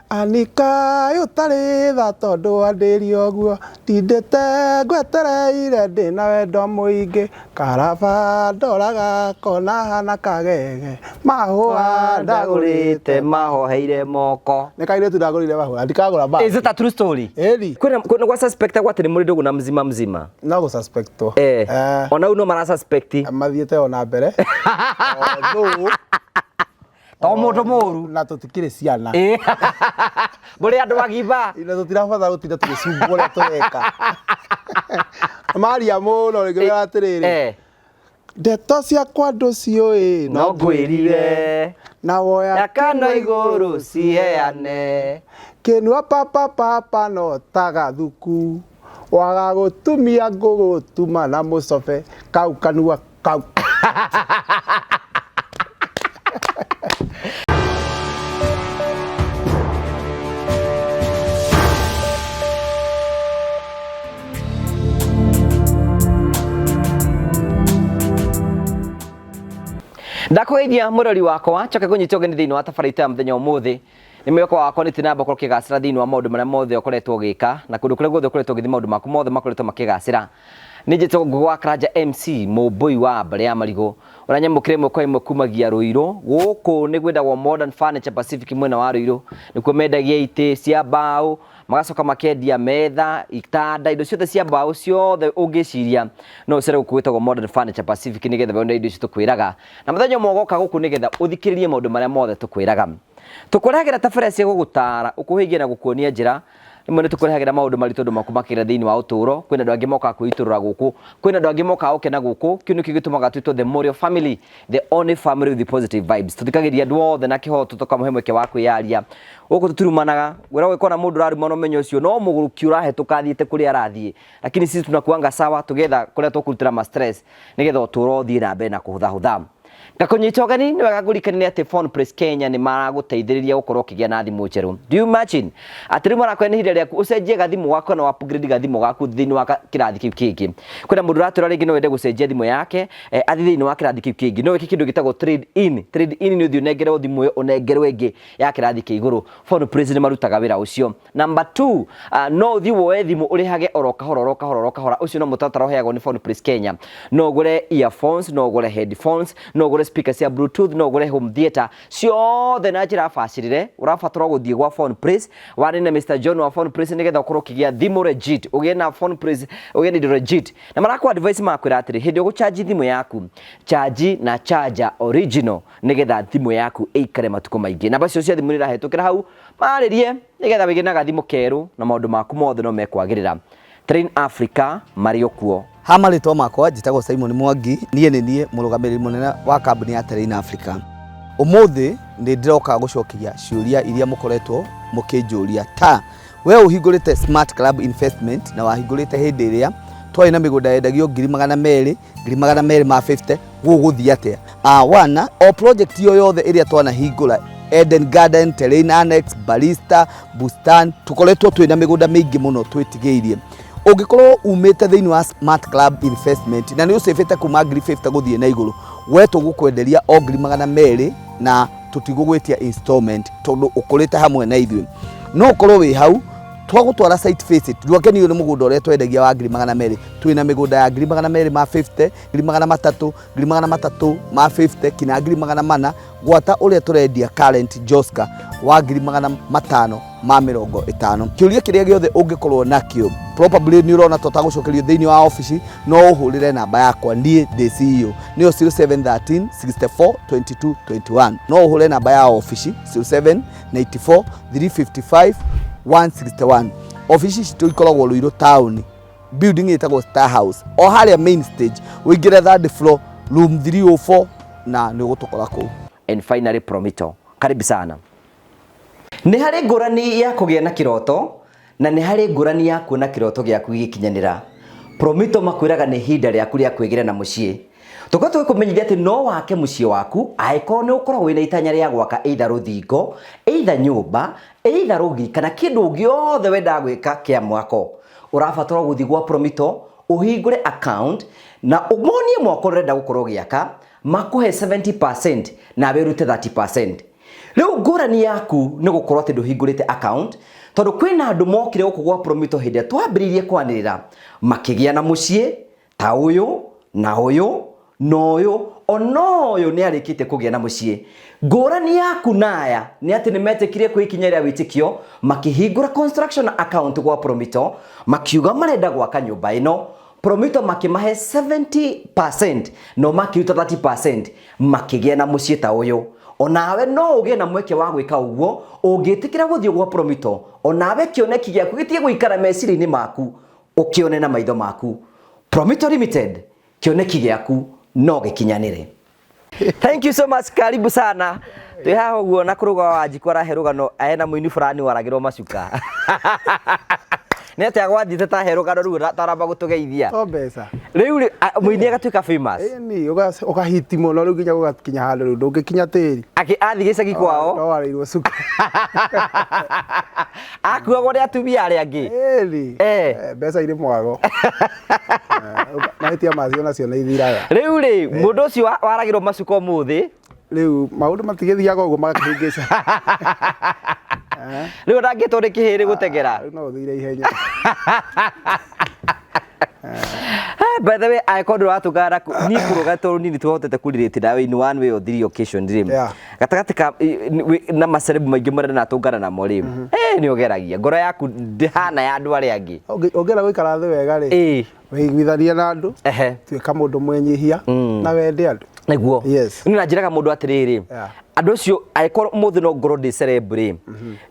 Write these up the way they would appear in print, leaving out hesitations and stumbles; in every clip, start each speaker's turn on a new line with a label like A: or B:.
A: Anika ũtarĩ tha tondũ wandĩria ũguo, ndindĩte ngwetereire ndĩna wendo mũingĩ, karaba ndoraga kona hana kagege, mahũa
B: ndagũrĩte mahoheire moko.
A: Nĩ kairĩtu ndagũrire mahũa, ndikagũra bag.
B: Is it a true story?
A: Ĩni.
B: Kwĩna gwa suspect gwa atĩ nĩ mũrĩ ndũgũ na mzima mzima.
A: No gũ suspectwo.
B: Eh.
A: Eh.
B: Ona rĩu no mara suspect.
A: Mathiĩte ona mbere. Although,
B: To mũndũ mũru.
A: Na tũtikĩrĩ ciana.
B: Eh. Mũrĩ andũ agima.
A: Na tũtirabatara gũtinda tũgĩcumbwo ũrĩa tũreka. Maria mũno rĩngĩ atĩrĩrĩ.
B: Eh.
A: Ndeto ciakwa ndũciũĩ
B: No ngwĩrire.
A: Na woya
B: Yakano igũrũ ciheane.
A: Kĩnua papa papa no tagathuku. Waga gũtumia ngũgũtuma na mũcobe kau kanua kau.
B: Ndakũgeithia mũrori wakwa njoke kũnyita ũgeni thĩinĩ wa tabarĩra itũ ya mũthenya ũmũthĩ. Nĩ mwĩhoko wakwa nĩ tinamba ũkorwo ũkĩgacĩra thĩinĩ wa maũndũ marĩa mothe ũkoretwo ũgĩka na kũndũ kũrĩa guothe ũkoretwo ũgĩthiĩ maũndũ maku mothe makoretwo makĩgacĩra. Nĩ njĩtagwo Ngũgĩ wa Karanja MC mũmbũi wa mbarĩ ya marigũ ũrĩa nyamũkĩra ĩmwe kwa ĩmwe kumagia Rũirũ. Gũkũ nĩ gwĩtagwo Modern Furniture Pacific mwena wa Rũirũ, nĩkuo mendagia itĩ cia mbaũ, magacoka makendia metha, itanda, indo ciothe cia mbaũ ciothe ũngĩciria no ũcere gũkũ gwĩtagwo Modern Furniture Pacific nĩgetha wone indo icio tũkwĩraga. Na mũthenya ũmwe ũgoka gũkũ nĩgetha ũthikĩrĩrie maũndũ marĩa mothe tũkwĩraga. Tũkũrehagĩra tabarĩra cia gũgũtaara, ũkũhĩgia na gũkuonia njĩra. Rĩmwe nĩ tũkũrehagĩra maũndũ maritũ andũ makumakĩra thĩinĩ wa ũtũũro. Kwĩna andũ angĩ mokaga kwĩitũrũra gũkũ, kwĩna andũ angĩ mokaga gũkena gũkũ. Kĩu nĩkĩo gĩtũmaga twĩtwo The Morio Family, the only family with positive vibes. Tũthikagĩrĩria andũ othe na kĩhoto tũkamahe mweke wa kwĩyaria. Gũkũ tũtirumanaga, wĩra ũgĩkona mũndũ ũrarumana ũmenye ũcio no mũgũrũki ũrahĩtũka athiĩte kũrĩa arathiĩ. Lakini sisi tunakuanga sawa tũgĩetha kũrĩa tũkũrutĩra ma stress nĩgetha ũtũũro ũthiĩ na mbere na kũhũthahũtha. Ngakũnyita ũgeni nĩ wega ngũririkanie atĩ Phone Place Kenya nĩ maragũteithĩrĩria gũkorwo ũkĩgĩa na thimũ njerũ. Do you imagine? Atĩ rĩu marakwĩra nĩ ihinda rĩaku ũcenjie gathimũ gaku kana upgrade gathimũ gaku thĩinĩ wa kĩrathi kĩu kĩngĩ. Kwĩna mũndũ ũratwĩra rĩngĩ no ende gũcenjia thimũ yake athiĩ thĩinĩ wa kĩrathi kĩu kĩngĩ. No wĩke kĩndũ gĩtagwo trade in. Trade in nĩ ũthiĩ ũnengerwo thimũ ĩyo ũnengerwo ĩngĩ ya kĩrathi kĩa igũrũ. Phone Place nĩ marutaga wĩra ũcio. Number 2, no ũthiĩ woe thimũ ũrĩhage oro kahora oro kahora oro kahora. Ũcio no mũtaratara ũheagwo nĩ Phone Place Kenya. No ũgũre earphones, no ũgũre headphones, no ũgũre speaker cia bluetooth, no ũgũre home theater, ciothe na njĩra bacĩrĩre. Ũrabatara gũthiĩ gwa Phone Place, warie na Mr John wa Phone Place nĩgetha ũkorwo ũkĩgĩa thimũ legit, ũgĩe na Phone Place, ũgĩe na indo legit. Na marakũ advice makwĩra atĩrĩ, hĩndĩ ũgũcharge thimũ yaku, charge na charger original nĩgetha thimũ yaku ĩikare matukũ maingĩ. Namba cio cia thimũ nĩ irahĩtũkĩra hau, marĩrie nĩgetha wĩgĩe na gathimũ kerũ na maũndũ maku mothe no mekwagĩrĩra. Train Africa marĩ o kuo.
C: Ha marĩtwa makwa njĩtagwo Simon Mwangi, niĩ nĩ niĩ mũrũgamĩrĩri mũnene wa kambuni ya Terrain Africa. Ũmũthĩ nĩ ndĩroka gũcokia ciũria iria mũkoretwo mũkĩnjũria ta we ũhingũrĩte Smart Club Investment na wahingũrĩte hĩndĩ ĩrĩa twarĩ na mĩgũnda yendagio 200,000, 250,000, gũgũthiĩ atĩa? Wana, o project yo yothe ĩrĩa twanahingũra, Eden Garden, Terrain Annex, Barista, Bustan, tũkoretwo twĩna mĩgũnda mĩingĩ mũno twĩtigĩirie. Ũngĩkorwo umĩte thĩinĩ wa Smart Club Investment na nĩ ũcĩbĩte kuma 50,000 gũthiĩ na igũrũ, we tũgũkwenderia o 200,000 na tũtigũgwĩtia installment tondũ ũkũrĩte hamwe na ithuĩ. No ũkorwo wĩ hau twagũtwara site visit, ndwakenio nĩ mũgũnda ũrĩa twendagia wa 200,000, twĩna mĩgũnda ya 250,000, 300,000, 350,000 kinya 400,000, gwata ũrĩa tũrendia current Joska wa 550,000. Kĩũria kĩrĩa gĩothe ũngĩkorwo nakĩo, probably nĩ ũrona ta ũtagũcokerio thĩinĩ wa obici, no ũhũrĩre namba yakwa, niĩ ndĩ CEO, nĩyo 0713 64 22 21. No ũhũre namba ya obici 0794 355 161. Obici citũ ikoragwo Ruiru town, building ĩtagwo Star House, o harĩa main stage, ũingĩre third floor room 304 na nĩ ũgũtũkora kũu.
B: And finally Promito, karibu sana. Nĩ harĩ ngũrani ya kũgĩa na kĩroto na nĩ harĩ ngũrani ya kuona kĩroto gĩaku gĩgĩkinyanĩra. Promito makwĩraga nĩ ihinda rĩaku rĩa kwĩgĩra na mũciĩ. Tũkoretwo tũgĩkũmenyithia atĩ no wake mũciĩ waku angĩkorwo nĩ ũkoragwo wĩna itanya rĩa gwaka either rũthingo, either nyũmba, either rũgiri kana kĩndũ gĩothe wendaga gwĩka kĩa mwako. Ũrabatara gũthiĩ gwa Promito ũhingũre account na ũmonie mwako ũrĩa ũrenda gũkorwo ũgĩaka, makũhe 70% nawe ũrute 30%. Rĩu ngũrani yaku nĩ gũkorwo atĩ ndũhingũrĩte account, tondũ kwĩna andũ mokire gũkũ gwa Promito hĩndĩ ĩrĩa twambĩrĩirie kwanĩrĩra, makĩgĩa na mũciĩ ta ũyũ na ũyũ na ũyũ, ona ũyũ nĩ arĩkĩtie kũgĩa na mũciĩ. Ngũrani yaku na aya nĩ atĩ nĩ metĩkire kuoya ikinya rĩa wĩtĩkio, makĩhingũra construction account gwa Promito, makiuga marenda gwaka nyũmba ĩno. Promito makĩmahe 70% no makĩruta 30% makĩgĩa na mũciĩ ta ũyũ. Onawe no ũgĩe na mweke wa gwĩka ũguo ũngĩtĩkĩra gũthiĩ gwa Promito, onawe kĩoneki gĩaku gĩtige gũikara meciria-inĩ maku, ũkĩone na maitho maku. Promito Limited, kĩoneki gĩaku no gĩkinyanĩre. Thank you so much, karibu sana. Twĩ haha ũguo na kũrũga wa Wanjikũ arahe rũgano ena mũini fulani waragĩrwo macuka. Nĩ atĩa gwathiĩte tahe rũgano rũu taramba gũtũgeithia.
A: To mbeca.
B: Rĩu rĩ, mũini agatuĩka famous.
A: Ĩni, ũkahiti mũno rĩu nginya gũgakinya handũ rĩu ndũngĩkinya tĩri.
B: Akĩ athiĩ gĩcagi kwao.
A: No warĩirwo cuka.
B: Akuagwo nĩ atumia arĩa angĩ.
A: Ĩni. Mbeca irĩ mwago. Mahĩtia macio nacio nĩ ithiraga.
B: Rĩu rĩ, mũndũ ũcio waragĩrwo macuka ũmũthĩ.
A: Rĩu maũndũ matigĩthiaga ũguo magakĩhĩngĩca.
B: Rĩu ndangĩtwo nĩ kĩhĩrĩ gũtegera.
A: Rĩu no ũthire ihenya.
B: By the way, angĩkorwo ndũratũngana na niĩ kũrũga tondũ niĩ nĩtũhotete kũ-relate nawe in one way or three occasion rĩ. Gatagatĩ ka na macerebu maingĩ marĩa ndatũngana namo rĩ, nĩ ũgeragia ngoro yaku ndĩhana ya andũ arĩa angĩ.
A: Ũngĩenda gũikara thĩ wega rĩ, wĩiguithanie na andũ, tuĩka mũndũ mwĩnyihia na wende andũ.
B: Nĩguo.
A: Yes.
B: Niĩ na njĩraga mũndũ atĩrĩrĩ, andũ acio angĩkorwo ũmũthĩ no ngorwo ndĩ celeb rĩ,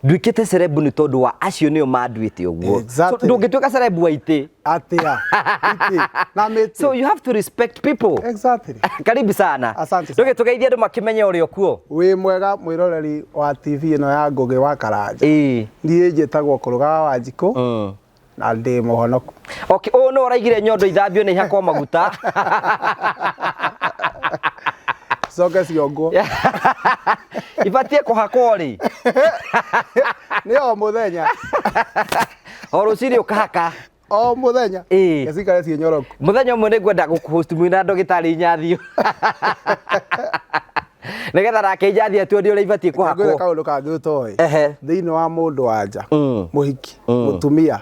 B: nduĩkĩte celeb nĩ tondũ wa acio nĩo manduĩte ũguo.
A: Exactly.
B: So, ndũngĩtuĩka celeb wa itĩ.
A: Atĩa? Itĩ. Na mĩtĩ.
B: So you have to respect people.
A: Exactly.
B: Karibu sana.
A: Asante sana.
B: Ndũgĩtũgeithie andũ makĩmenye ũrĩa ũkuo.
A: Wĩ mwega mwĩroreri wa TV ĩno ya Ngũgĩ wa Karanja. Niĩ njĩtagwo Kũrũga wa Wanjikũ. Na ndĩ mũhonoku.
B: Okay, ũyũ nĩ ũraigire nyondo ithambio na ihakwo maguta.
A: Coke ciongwo.
B: Ibatiĩ kũhakwo rĩ?
A: Nĩ o mũthenya.
B: O rũcinĩ ũkahaka.
A: O mũthenya. Cikare ciĩ nyoroku.
B: Mũthenya ũmwe nĩ ngwenda gũkũhost mwĩ na ndagĩtarĩ Inyathio. Nĩgetha nake Inyathio atuonie ũrĩa ibatiĩ kũhakwo.
A: Ngwĩre kaũndũ kangĩ ũtoĩ. Thĩinĩ wa mũndũ wa nja, mũhiki, mũtumia,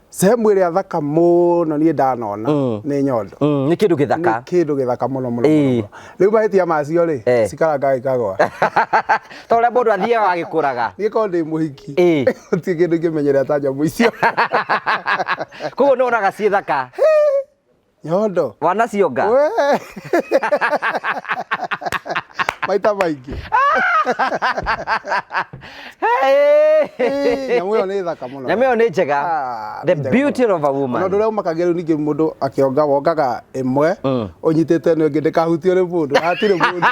A: sehemu ĩrĩa thaka mũno niĩ ndanona nĩ nyondo.
B: Nĩ kĩndũ gĩthaka.
A: Nĩ kĩndũ gĩthaka mũno mũno mũno. Rĩu mahĩtia macio rĩ, cikaranga ikagwa.
B: Ta ũrĩa mũndũ athiaga agĩkũraga.
A: Niĩ korwo ndĩ mũhiki, gũtirĩ kĩndũ ingĩmenyerera ta nyamũ icio.
B: Koguo nĩ wonaga ciĩ thaka.
A: Nyondo.
B: Wanacionga?
A: We. Maita maingĩ. Nyamũ ĩyo nĩ thaka mũno.
B: Nyamũ ĩyo nĩ njega. The beauty of a woman.
A: Ona ũndũ ũrĩa ũmakagia rĩu ningĩ mũndũ akĩonga wongaga ĩmwe ũnyitĩte ĩno ĩngĩ ndĩkahutio nĩ mũndũ. Hatirĩ mũndũ.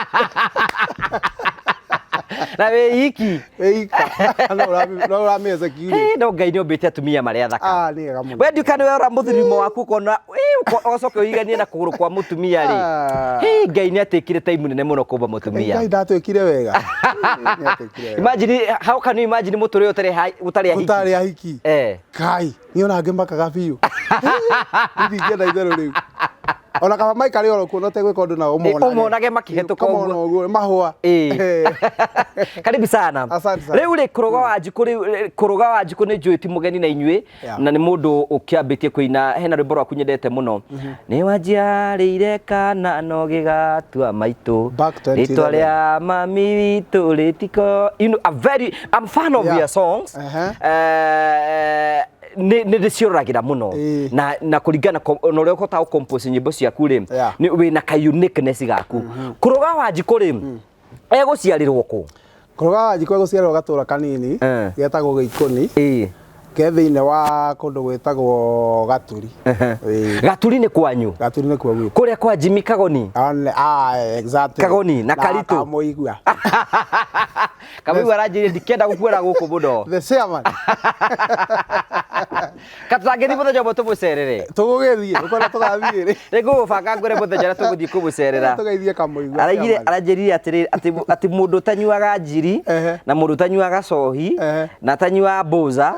B: Na wĩ iki.
A: Wĩ ika. No ũramĩ execute.
B: No Ngai nĩ ombĩte atumia marĩa athaka.
A: Nĩ ega mũno.
B: We ndiũĩ kana nĩ wera mũthurimo waku ũkona, ũgacoka ũiganie na kũgũrũ kwa mũtumia rĩ. Ngai nĩ atĩkire time nene mũno kũmba mũtumia.
A: Ngai ndatwĩkire wega. Nĩ atwĩkire wega.
B: Imagine, how can you imagine mũtũrĩre ũtarĩ ahiki?
A: Ũtarĩ ahiki. Ngai, niĩ ona ngĩmakaga biũ. Ndingĩenda itherũ rĩu. Ona kaba maikare oro kuo no tegwĩka ũndũ nao ũmonage.
B: Ũmonage makĩhetũka ũguo.
A: Ũkamona ũguo, mahũa.
B: Karibu sana.
A: Asante sana.
B: Rĩu rĩ, Kũrũga Wanjikũ rĩu, Kũrũga Wanjikũ nĩ njũĩ ti mũgeni na inyuĩ, na nĩ mũndũ ũkĩambĩtie kũina, hena rwĩmbo rwaku nyendete mũno. Nĩ wanjiarĩire kana no gĩgatua maitũ.
A: Back twenty
B: Rĩtwa
A: eleven.
B: rĩa mami witũ rĩtiko. You know, I'm fan of your songs. Nĩ ndĩcioragĩra mũno. Na kũringana na ũrĩa ũhotaga gũ-compose nyĩmbo ciaku rĩ, nĩ wĩna ka uniqueness gaku. Kũrũga Wanjikũ rĩ, egũciarĩrwo kũ?
A: Kũrũga Wanjikũ egũciarĩrwo gatũra kanini, getagwo Gĩikũni. Ke thĩinĩ wa kũndũ gwĩtagwo Gaturi.
B: Gaturi nĩ kwanyu?
A: Gaturi nĩ kuo gwitũ.
B: Kũrĩa kwa Jimmy Kagoni?
A: Exactly.
B: Kagoni na Karitũ.
A: Kamũigua.
B: Kamũigua aranjĩrire ndikenda gũkuona gũkũ mũno.
A: The chairman.
B: Katũtangĩthiĩ mũthenya ũmwe tũmũcerere.
A: Tũgũgĩthiĩ, ũkona tũgathiĩ rĩ.
B: Nĩ ngũgũbanga ngwĩre mũthenya ũrĩa tũgũthiĩ kũmũcerera.
A: Tũgeithie Kamũigua,
B: Araigire,
A: chairman.
B: aranjĩrire atĩrĩrĩ, atĩ mũndũ ũtanyuaga njiri, na mũndũ ũtanyuaga cohi, na atanyuaga mboza,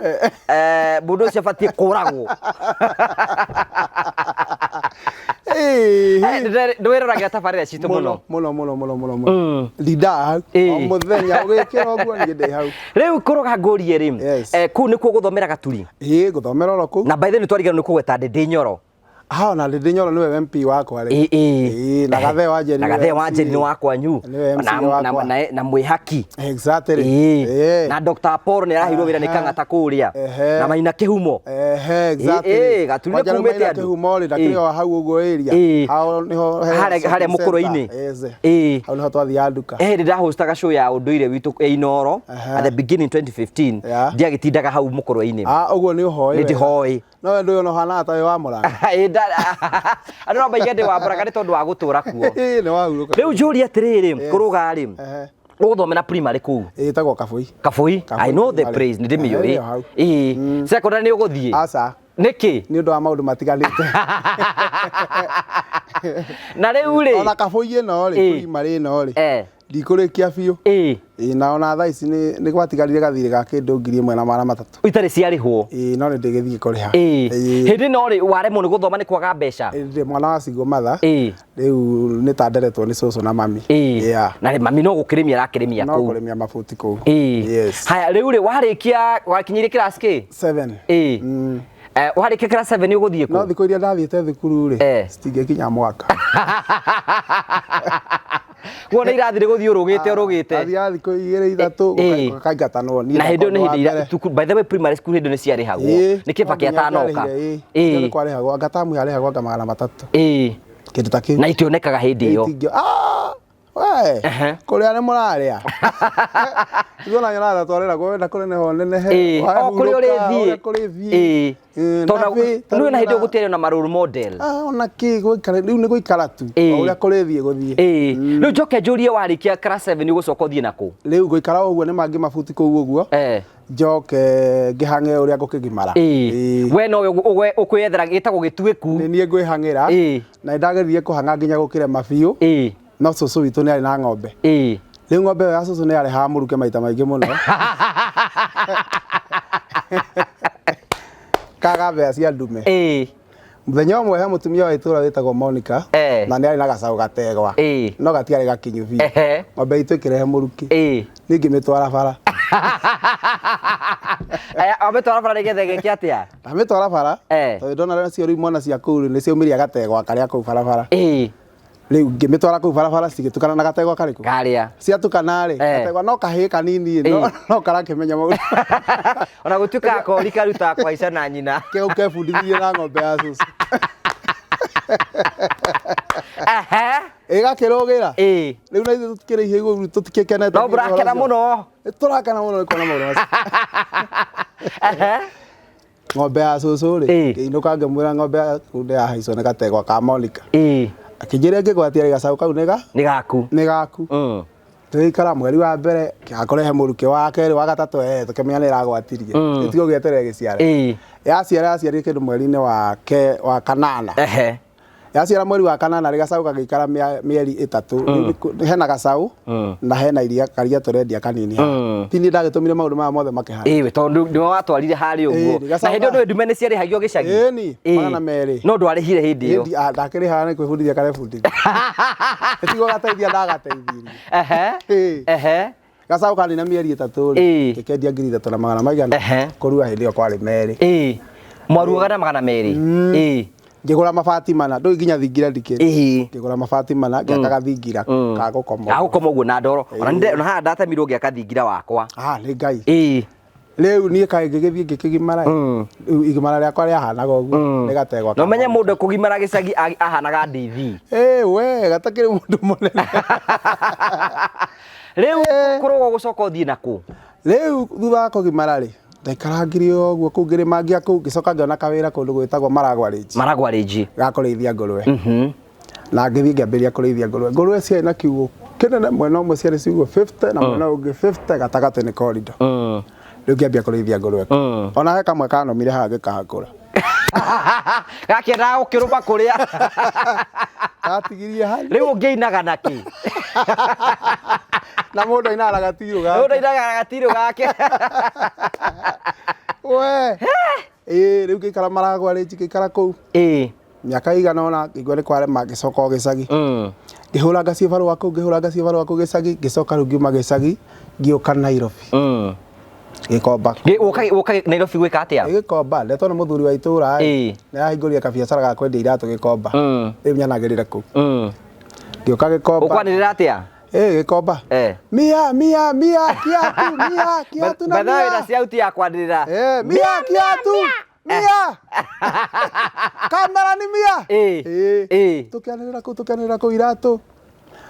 B: mũndũ ũcio abatiĩ kũragwo. Ndwĩroragĩra tabarĩra citũ mũno?
A: Mũno mũno mũno mũno mũno. Ndindaga hau o mũthenya ũgĩkĩra ũguo, niĩ ndĩ hau.
B: Rĩu kũrũga ngũrie rĩ, kũu nĩkuo gũthomera Gaturi?
A: Ĩĩ, gũthomera oro kũu.
B: Na by the way, nĩtwariganĩrwo nĩ kũgweta Ndĩndĩ Nyoro.
A: Ha, ona Ndĩndĩ Nyoro nĩwe MP wakwa rĩ.
B: Ĩĩ.
A: Ĩĩ, na Gathee wa Njeri
B: Na
A: nĩwe
B: Gathee wa Njeri
A: MCA.
B: nĩ wa kwanyu.
A: Nĩwe MCA wakwa.
B: Na Mwĩhaki.
A: Exactly.
B: Ĩĩ. Na Dr. Paul nĩ araheirwo wĩra nĩ Kang'ata kũrĩa. Na Maina Kĩhumo.
A: Ehe, exactly.
B: Ĩĩ, Gaturi nĩ
A: Kwanja rĩu
B: kumĩte
A: Maina
B: andũ.
A: Kĩhumo rĩ, ndakĩrĩ o hau ũguo area. Hau nĩho he
B: Harĩa
A: shopping center.
B: mũkũrũ-inĩ.
A: Yes. Hau nĩho twathiaga nduka.
B: Hĩndĩ ndahostaga show ya ũndũire witũ ĩ Inooro at the beginning 2015, ndiagĩtindaga hau mũkũrũ-inĩ.
A: Ah, ũguo nĩ ũhoĩ.
B: Nĩ ndĩhoĩ.
A: No we ndũĩ ona ũhanaga ta wĩ wa Mũrang'a.
B: Ĩ, andũ no maige ndĩ wa Mũrang'a nĩ tondũ wa gũtũra kuo.
A: Ĩ, nĩ wahurũka.
B: Rĩu njũrie atĩrĩrĩ, kũrũga rĩ, ũgũthomera primary kũu?
A: Ĩtagwo Kabũi.
B: Kabũi.
A: Kabũi
B: I know the
A: primary.
B: place, nĩ ndĩmĩũĩ.
A: Ĩyo hau.
B: Ĩĩ, secondary nĩ ũgũthiĩ?
A: Aca.
B: Nĩkĩ?
A: Nĩ ũndũ wa maũndũ matiganĩte.
B: Na rĩu rĩ,
A: Ona Kabũi ĩno rĩ, primary ĩno rĩ, ndikũrĩkia biũ. Ĩĩ, na ona thaa ici nĩ gwatigarire gathirĩ ga kĩndũ 1300.
B: Itarĩ ciarĩhwo?
A: Ĩĩ, no nĩ ndĩgĩthiĩ kũrĩha.
B: Hĩndĩ ĩno rĩ, waremwo nĩ gũthoma nĩ kwaga mbeca?
A: Ĩĩ, ndĩ mwana wa single mother. Rĩu nĩ ta nderetwo nĩ cũcũ na mami. Yeah.
B: Na rĩ, mami no gũkĩrĩmia arakĩrĩmia
A: No
B: kũu?
A: kũrĩmia mabuti kũu. Yes.
B: Haya, rĩu rĩ, warĩkia wakinyirie class kĩ?
A: 7.
B: Warĩkia class 7 ũgũthiĩ kũ?
A: No thikũ iria ndathiĩte thukuru rĩ, citingĩkinya mwaka.
B: Kuona irathi rĩ gũthiĩ ũrũgĩte ũrũgĩte.
A: Ndathiaga thikũ igĩrĩ ithatũ gũkaingatanwo niĩ
B: Na hĩndĩ ĩyo nĩ
A: ndakwa
B: hĩndĩ
A: wa
B: ira
A: mbere.
B: thukuru, by the way, primary school hĩndĩ ĩyo nĩ ciarĩhagwo. Nĩ Kĩbakĩ
A: No nginya
B: atanoka.
A: ũngĩarĩhire, ĩĩ. Nĩ kwarĩhagwo anga tamu yarĩhagwo anga 300. Kĩndũ ta kĩu.
B: Na itionekaga hĩndĩ ĩyo.
A: Itingĩ- Ah! We, kũrĩa nĩ mũrarĩa. Ithuĩ ona nyonaga ta twarĩragwo wenda kũneneha ũnenehe.
B: O kũrĩa
A: Wahurũka,
B: ũrĩthiĩ.
A: ũrĩa kũrĩthiĩ.
B: Tondũ
A: nabi, ta
B: nĩ
A: rĩu
B: na hĩndĩ ĩyo
A: na-
B: gũtiarĩ na ma role model.
A: Ah, ona kĩ gũikara rĩu nĩ gũikara tu. O ũrĩa kũrĩthiĩ gũthiĩ.
B: Rĩu njoke njũrie, warĩkia class 7 ũgũcoka ũthiĩ nakũ?
A: Rĩu ngũikara o ũguo nĩ mangĩ mabuti kũu ũguo. Njoke ngĩhang'e ũrĩa ngũkĩgimara.
B: We nowe ũkwĩyethera gĩtagwo gĩtuĩku.
A: Nĩ niĩ ngwĩhang'ĩra. Na nĩ ndageririe kũhang'a nginya gũkĩrema biũ. No cũcũ witũ nĩ arĩ na ng'ombe. Rĩu ng'ombe ĩyo ya cũcũ nĩ yarehaga mũrukĩ maita maingĩ mũno. Kaga mbea cia ndume. Mũthenya ũmwe he mũtumia wa itũũra wĩtagwo Monica, na nĩ arĩ na gacaũ gategwa, no gatiarĩ gakinyu biũ. Ng'ombe itũ ĩkĩrehe mũrukĩ. Niĩ ngĩmĩtwara bara.
B: Wamĩtwara bara nĩgetha ĩgĩke atĩa?
A: Ndamĩtwara bara, tondũ ndona nacio rĩu mwana cia kũu rĩ, nĩ ciaumiria gategwa karĩa kũu barabara. Rĩu ngĩmĩtwara kũu barabara cigĩtukana na gategwa karĩkũ?
B: Karĩa.
A: Ciatukana rĩ, gategwa no kahĩĩ kanini no karakĩmenya maũndũ.
B: Ona gũtuĩka kori karutaga kũhaica na nyina.
A: Kĩu kebundithirie na ng'ombe ya cũcũ. Ĩgakĩrũgĩra. Rĩu na ithuĩ tũtikĩrĩ ihĩĩ ũguo tũtikĩkenete.
B: No mũrakena mũno.
A: Tũrakena mũno nĩ kuona maũndũ macio. Ng'ombe ya cũcũ rĩ, ngĩinũka ngĩmwĩra ng'ombe yaku nĩ yahaicwo nĩ gategwa ka Monica. Akĩnjĩra ĩngĩgwatia rĩ, gacaũ kau nĩ ga?
B: Nĩ gaku.
A: Nĩ gaku. Tũgĩikara mweri wa mbere, kĩgakũrehe mũrukĩ wa kerĩ, wa gatatũ, tũkĩmenya nĩ ĩragwatirie. Ĩtigo gĩeterere gĩciare. Yaciara yaciarire kĩndũ mweri-inĩ wa kanana. Yaciara mweri wa kanana rĩ, gacaũ gagĩikara mĩeri 3. Rĩu hena gacaũ na hena iria karia tũrendia kanini haha. Ti niĩ ndagĩtũmire maũndũ maya mothe makĩhana.
B: Ĩĩ, tondũ nĩwe watwarire harĩa ũguo.
A: Gacaũ
B: Na hĩndĩ ĩyo nĩwe ndume nĩ ciarĩhagio gĩcagi.
A: Ĩni, 200.
B: No ndwarĩhire hĩndĩ ĩyo.
A: Hĩndĩ, ndakĩrĩhaga nĩ kwĩbundithia karebundithia. Ĩtigwo gateithia ndagateithirie. Gacaũ karĩ na mĩeri 3 rĩ, ngĩkendia 3,000 na magana maigana. Kũrua hĩndĩ ĩyo kwarĩ 2.
B: Mwaruaga na 200.
A: Ngĩgũra mabati mana, ndũĩ nginya thingira ndikĩrĩ. Ngĩgũra mabati mana, ngĩaka gathingira ga gũkoma.
B: Ga gũkoma ũguo na ndoro. Ona haha ndatemirwo ngĩaka thingira wakwa.
A: Ah, nĩ Ngai. Rĩu niĩ kaĩ ngĩgĩthiĩ ngĩkĩgimara. Rĩu igimara rĩakwa rĩahanaga ũguo, nĩ gategwa
B: Na ũmenye mũndũ kũgimara gĩcagi ahanaga ndithi.
A: We, gatakĩrĩ mũndũ mũnene.
B: Rĩu kũrũga ũgũcoka ũthiĩ nakũ?
A: Rĩu thutha wa kũgimara rĩ, ndaikarangire ũguo kũu ngĩrĩmangia kũu, ngĩcoka ngĩona kawĩra kũndũ gwĩtagwo Maragwa Range.
B: Maragwa Range.
A: Ga kũrĩithia ngũrwe. Na ngĩthiĩ ngĩambĩrĩria kũrĩithia ngũrwe. Ngũrwe ciarĩ na kiugũ kĩnene, mwena ũmwe ciarĩ ciugũ 50 na mwena ũngĩ 50, gatagatĩ nĩ corridor. Rĩu ngĩambia kũrĩithia ngũrwe. Ona he kamwe kanomire haha ngĩkahakũra.
B: Gakĩendaga gũkĩrũma kũrĩa.
A: Gatigirie hau.
B: Rĩu ũngĩinaga nakĩ?
A: Na mũndũ ainaga na gatirũ gake.
B: Mũndũ ainaga na gatirũ gake.
A: We. Ĩĩ, rĩu ngĩikara Maragwa Range, ngĩikara kũu. Mĩaka ĩigana ũna ngĩigua nĩ kwarema, ngĩcoka o gĩcagi. Ngĩhũranga cibarũa kũu, ngĩhũranga cibarũa kũu gĩcagi, ngĩcoka rĩu ngiuma gĩcagi ngĩũka Nairobi. Gĩkomba.
B: Woka Nairobi gwĩka atĩa?
A: Gĩkomba, ndetwo nĩ mũthuri wa itũra ĩ, nĩ arahingũrire kabiacara ga kwendia iratũ Gĩkomba. Rĩu nyanagĩrĩre kũu. Ngĩũka Gĩkomba.
B: Ũkwanĩrĩra atĩa?
A: Ĩ Gĩkomba. Mia mia mia kiatu mia kiatu na
B: By the way,
A: mia.
B: na ciauti ya kwanĩrĩra.
A: Mia kiatu. Mia. Kamera ni mia. Tũkĩanĩrĩra kũu, tũkĩanĩrĩra kũu iratũ.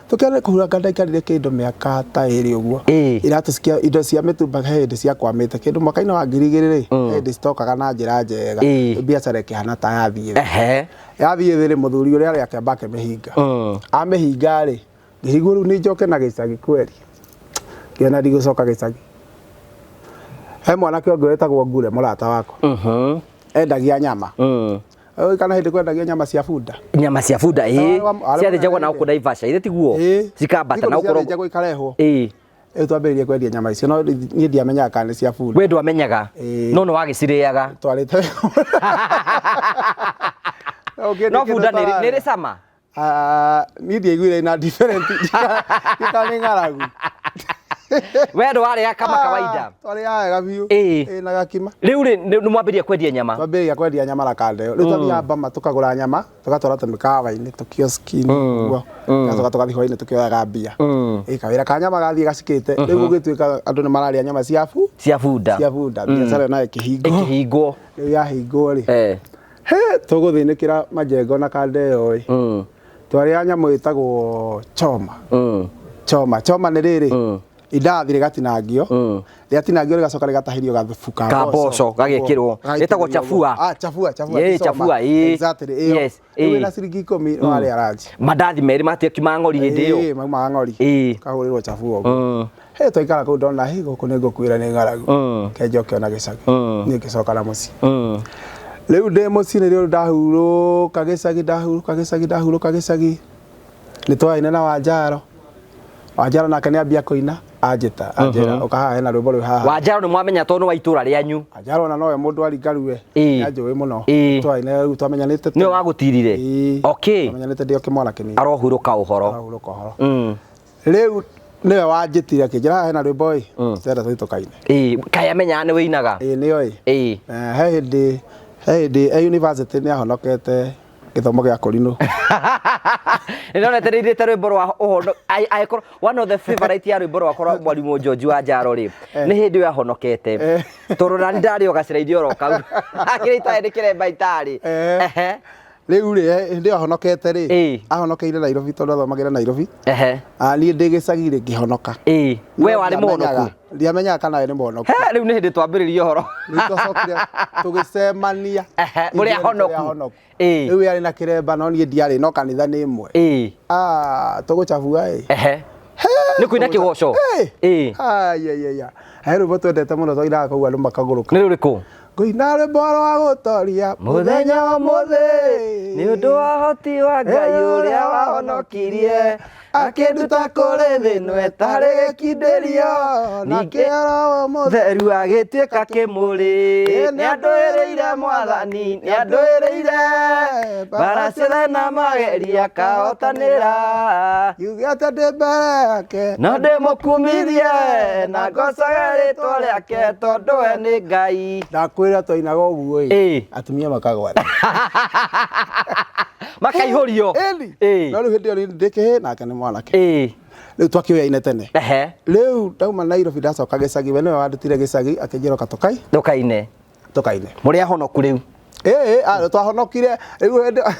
A: Tũkĩanĩrĩra kũu anga ndaikarire kĩndũ mĩaka ta ĩrĩ ũguo. Iratũ cikia indo cia mĩtumba he hĩndĩ ciakwamĩte kĩndũ mwaka-inĩ wa 2000 rĩ, he hĩndĩ citokaga na njĩra njega. Biacara ĩkĩhana ta yathiĩ thĩ. Yathiĩ thĩ rĩ, mũthuri ũrĩa arĩ akĩamba akĩmĩhinga. Amĩhinga rĩ, ngĩrigwo rĩu nĩ njoke na gĩcagi kweri. Ngĩona ndigũcoka gĩcagi. He mwanake ũngĩ wĩtagwo Ngure mũrata wakwa. Endagia nyama. Ũĩ kana hĩndĩ kwendagia nyama cia bunda.
B: Nyama cia bunda ĩ. Ciathĩnjagwo na gũkũ Naivasha, ithe tiguo? Cikambata na gũkũ.
A: Ciathĩnjagwo ikarehwo. Rĩu twambĩrĩirie kwendia nyama icio, no niĩ ndiamenyaga kana nĩ cia bunda.
B: We ndwamenyaga? No nĩ wagĩcirĩaga.
A: Twarĩte.
B: No bunda nĩ ĩrĩ cama?
A: Niĩ ndiaiguire ina different ndika nĩ ng'aragu.
B: We ndwarĩaga kama kawaida?
A: Twarĩaga wega biũ. Ĩ na gakima.
B: Rĩu rĩ, nĩ mwambĩrĩria kwendia nyama?
A: Twambĩrĩria kwendia nyama na kandeo. Rĩu twathiaga Bama tũkagũra nyama, tũgatwara tũmĩkawa-inĩ, tũkioski-inĩ ũguo. Tũgacoka tũgathiĩ hwaĩ-inĩ tũkĩoyaga mbia. Ĩ kawĩra ka nyama gathiĩ gacikĩte. Rĩu gũgĩtuĩka andũ nĩ mararĩa nyama cia bu?
B: Cia bunda.
A: Cia bunda. Biacara nayo ĩkĩhingwo.
B: Ĩkĩhingwo.
A: Rĩu yahingwo rĩ. He, tũgũthĩnĩkĩra majengo na kandeo ĩ. Twarĩaga nyamũ ĩtagwo choma. Choma, choma nĩ rĩrĩ, indathi rĩgatinangio, rĩatinangio rĩgacoka rĩgatahĩrio gathubu ka
B: Ka mboco gagekĩrwo. Rĩtagwo chafua.
A: Ah, chafua, chafua.
B: Ĩ,
A: ti choma.
B: chafua, ĩ.
A: Exactly, ĩyo.
B: Yes,
A: Rĩu
B: ĩ.
A: wĩna ciringi 10 no warĩa lunch.
B: Mandathi merĩ matikiuma ng'ori hĩndĩ ĩyo.
A: Ĩ, maumaga ng'ori. Kahũrĩrwo chafua ũguo. He twaikara kũu ndona hĩ gũkũ nĩ ngũkuĩra nĩ ng'aragu. Ke njoke ona gĩcagi. Niĩ ngĩcoka na mũciĩ. Rĩu ndĩ mũciĩ nĩrĩo ndahurũka gĩcagi, ndahurũka gĩcagi, ndahurũka gĩcagi. Nĩ twaine na Wanjaro. Wanjaro nake nĩ ambia kũina, anjĩta, anjĩra ũka haha hena rwĩmbo rwĩ haha.
B: Wanjaro nĩ mwamenya tondũ nĩ wa itũra rĩanyu.
A: Wanjaro ona nowe mũndũ wa Ringarue. Nĩ anjũĩ mũno. Twaine rĩu twamenyanĩte.
B: Nĩwe wagũtirire? Okay.
A: Twamenyanĩte ndĩ o kĩmwana kĩnini.
B: Arohurũka ũhoro.
A: Arohurũka ũhoro. Rĩu nĩwe wanjĩtire akĩnjĩra haha hena rwĩmbo ĩ, tũrenda tũthiĩ tũkaine.
B: Kaĩ amenyaga nĩ wĩinaga?
A: Ĩ nĩoĩ. He hĩndĩ, he hĩndĩ e university nĩ ahonokete gĩthomo gĩa kũrinũ.
B: Nĩ ndonete nĩ irĩte rwĩmbo rwa ũhono, angĩkorwo one of the favorite ya rwĩmbo rwakwa rwa mwarimũ George wa Njaro rĩ, nĩ hĩndĩ ĩyo ahonokete. Tondũ nani ndarĩ o gacĩra-inĩ oro kau. Akĩrĩ itarĩ nĩ kĩremba itarĩ.
A: Rĩu rĩ, hĩndĩ ĩyo ahonokete rĩ, ahonokeire Nairobi tondũ athomagĩra Nairobi. Niĩ ndĩ gĩcagi rĩ ngĩhonoka.
B: We warĩ mũhonoku?
A: Ndiamenyaga kana we nĩ mũhonoku.
B: He, rĩu nĩ hĩndĩ twambĩrĩria ũhoro.
A: Rĩu twacokire tũgĩcemania.
B: Mũrĩ
A: Ithuerĩ tũrĩ
B: ahonoku.
A: ahonoku. Rĩu we arĩ na kĩremba no niĩ ndiarĩ, no kanitha nĩ ĩmwe. Tũgũcabua ĩ.
B: Nĩ kũina kĩgoco.
A: Ai, ai, ai, ai. He rwĩmbo twendete mũno twainaga kũu andũ makagũrũka.
B: Nĩ rũrĩkũ?
A: Ngũina rwĩmbo rwa gũtoria
B: mũthenya wa ũmũthĩ, nĩ ũndũ wa ũhoti wa Ngai ũrĩa wahonokirie, akĩnduta kũrĩ thĩ ĩno ĩtarĩ gĩkindĩrio,
A: na kĩoro ũmũthĩ
B: theru agĩtuĩka kĩmũrĩ. Nĩ andũĩrĩire Mwathani, nĩ andũĩrĩire mbara ciothe na mageria akahotanĩra.
A: Ngiuge atĩ ndĩ mbere yake,
B: no ndĩmũkumirie na ngocage rĩtwa rĩake tondũ we nĩ Ngai.
A: Ndakwĩra twainaga ũguo ĩ, atumia makagwa thĩ.
B: Makaihũrio.
A: Ĩni. No rĩu hĩndĩ ĩyo niĩ ndĩ kĩhĩĩ nake nĩ mwanake. Rĩu twakĩoyaine tene. Rĩu ndauma Nairobi ndacoka gĩcagi, we nĩwe wandutire gĩcagi akĩnjĩra ũka tũkai.
B: Tũkaine.
A: Tũkaine.
B: Mũrĩ ahonoku rĩu?
A: Ĩĩ, twahonokire rĩu hĩndĩ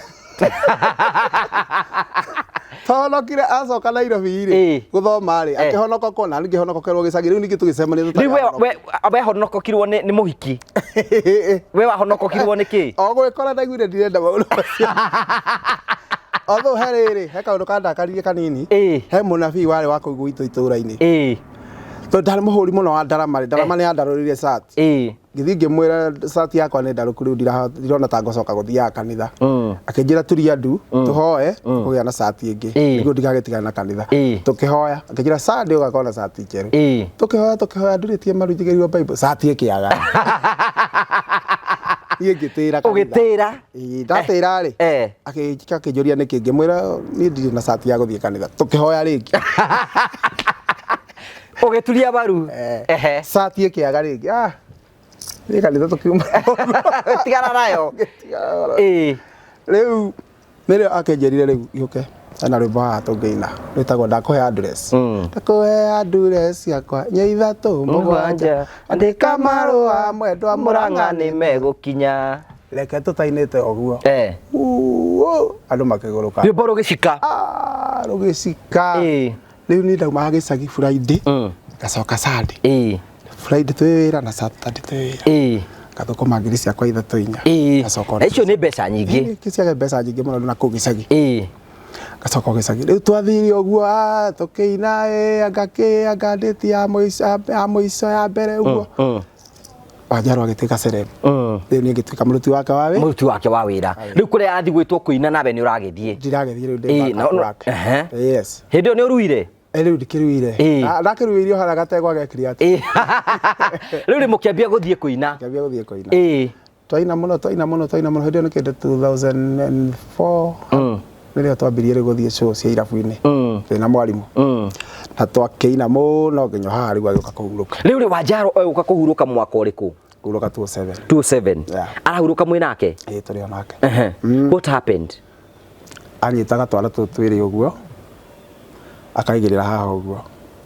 A: twahonokire acoka Nairobi rĩ, gũthoma rĩ, akĩhonoka kũ na niĩ ngĩhonokerwo gĩcagi, rĩu ningĩ tũgĩcemania tũtarĩ
B: Rĩu
A: ahonoku.
B: we honokokirwo nĩ mũhiki? We wahonokokirwo nĩ kĩ?
A: O gwĩkora ndaiguire ndirenda maũndũ macio. Although he rĩrĩ, he kaũndũ kandakaririe kanini. He mũnabii warĩ wa kũu gwitũ itũũra-inĩ. Tondũ ndarĩ mũhũri mũno wa ndarama rĩ, ndarama nĩ yandarũrĩire cati. Ngĩthiĩ ngĩmwĩra cati yakwa nĩ ndarũku rĩu ndirona ta ngũcoka gũthiaga kanitha. Akĩnjĩra turia ndu, tũhoe, kũgĩa na cati ĩngĩ. Nĩguo ndigagĩtigane na kanitha. Tũkĩhoya, akĩnjĩra Sunday ũgakorwo na cati njerũ. Tũkĩhoya, tũkĩhoya ndurĩtie maru njigĩrĩirwo Bible, cati ĩkĩaga. Niĩ ngĩtĩra kanitha.
B: Ũgĩtĩra.
A: Ĩĩ, ndatĩra rĩ, akĩnjũria nĩkĩ, ngĩmwĩra niĩ ndirĩ na cati ya gũthiĩ kanitha. Tũkĩhoya rĩngĩ.
B: Ũgĩturia maru.
A: Cati ĩkĩaga rĩngĩ. Ah, niĩ kanitha tũkiuma.
B: Tigana nayo.
A: Tigana. Rĩu nĩrĩo akĩnjĩrire rĩu gĩũke hena rwĩmbo haha tũngĩina rwĩtagwo ndakũhe address. Ndakũhe address yakwa inya ithatũ mũgwanja, andĩka marũa mwendwa
B: Mũrang'a nĩ megũkinya.
A: Reke tũtainĩte ũguo. Andũ makĩgũrũka.
B: Rwĩmbo rũgĩcika.
A: Ah, rũgĩcika. Rĩu niĩ ndaumaga gĩcagi Friday, ngacoka Sunday. Friday twĩ wĩra na Saturday twĩ wĩra. Ngathũkũma ngiri ciakwa ithatũ inya. Ngacoka
B: Na icio nĩ mbeca nyingĩ.
A: Ciarĩ mbeca nyingĩ mũno na kũu gĩcagi. Ngacoka gĩcagi. Rĩu twathire ũguo, tũkĩina, anga kĩ, anga ndĩti ya mũico, ya mũico ya mbere ũguo. Wanjaro agĩtuĩka celeb. Rĩu niĩ ngĩtuĩka mũruti wake wa wĩra.
B: Mũruti wake wa wĩra. Rĩu kũrĩa athiĩ gwĩtwo kũina nawe nĩ ũragĩthiĩ.
A: Ndiragĩthiĩ rĩu ndĩ backup wake. Yes.
B: Hĩndĩ ĩyo nĩ ũruire?
A: Rĩu ndikĩruire. Ndakĩruirio harĩa gategwa gekire atĩa.
B: Rĩu rĩ mũkĩambia gũthiĩ kũina.
A: Ngĩambia gũthiĩ kũina. Twaina mũno, twaina mũno, twaina mũno. Hĩndĩ ĩyo nĩ kĩndũ 2004. Nĩrĩo twambirie rĩu gũthiĩ show cia irabu-inĩ. Twĩna mwarimũ. Na twakĩina mũno nginya haha rĩu agĩũka kũhurũka.
B: Rĩu rĩ Wanjaro egũka kũhurũka mwaka ũrĩkũ?
A: Kũhurũka 2007.
B: 2007. Arahurũka mwĩ nake?
A: Ĩĩ, tũrĩ o nake.
B: What happened?
A: Anyitaga twana tũtũ twĩrĩ ũguo, akaigĩrĩra haha ũguo,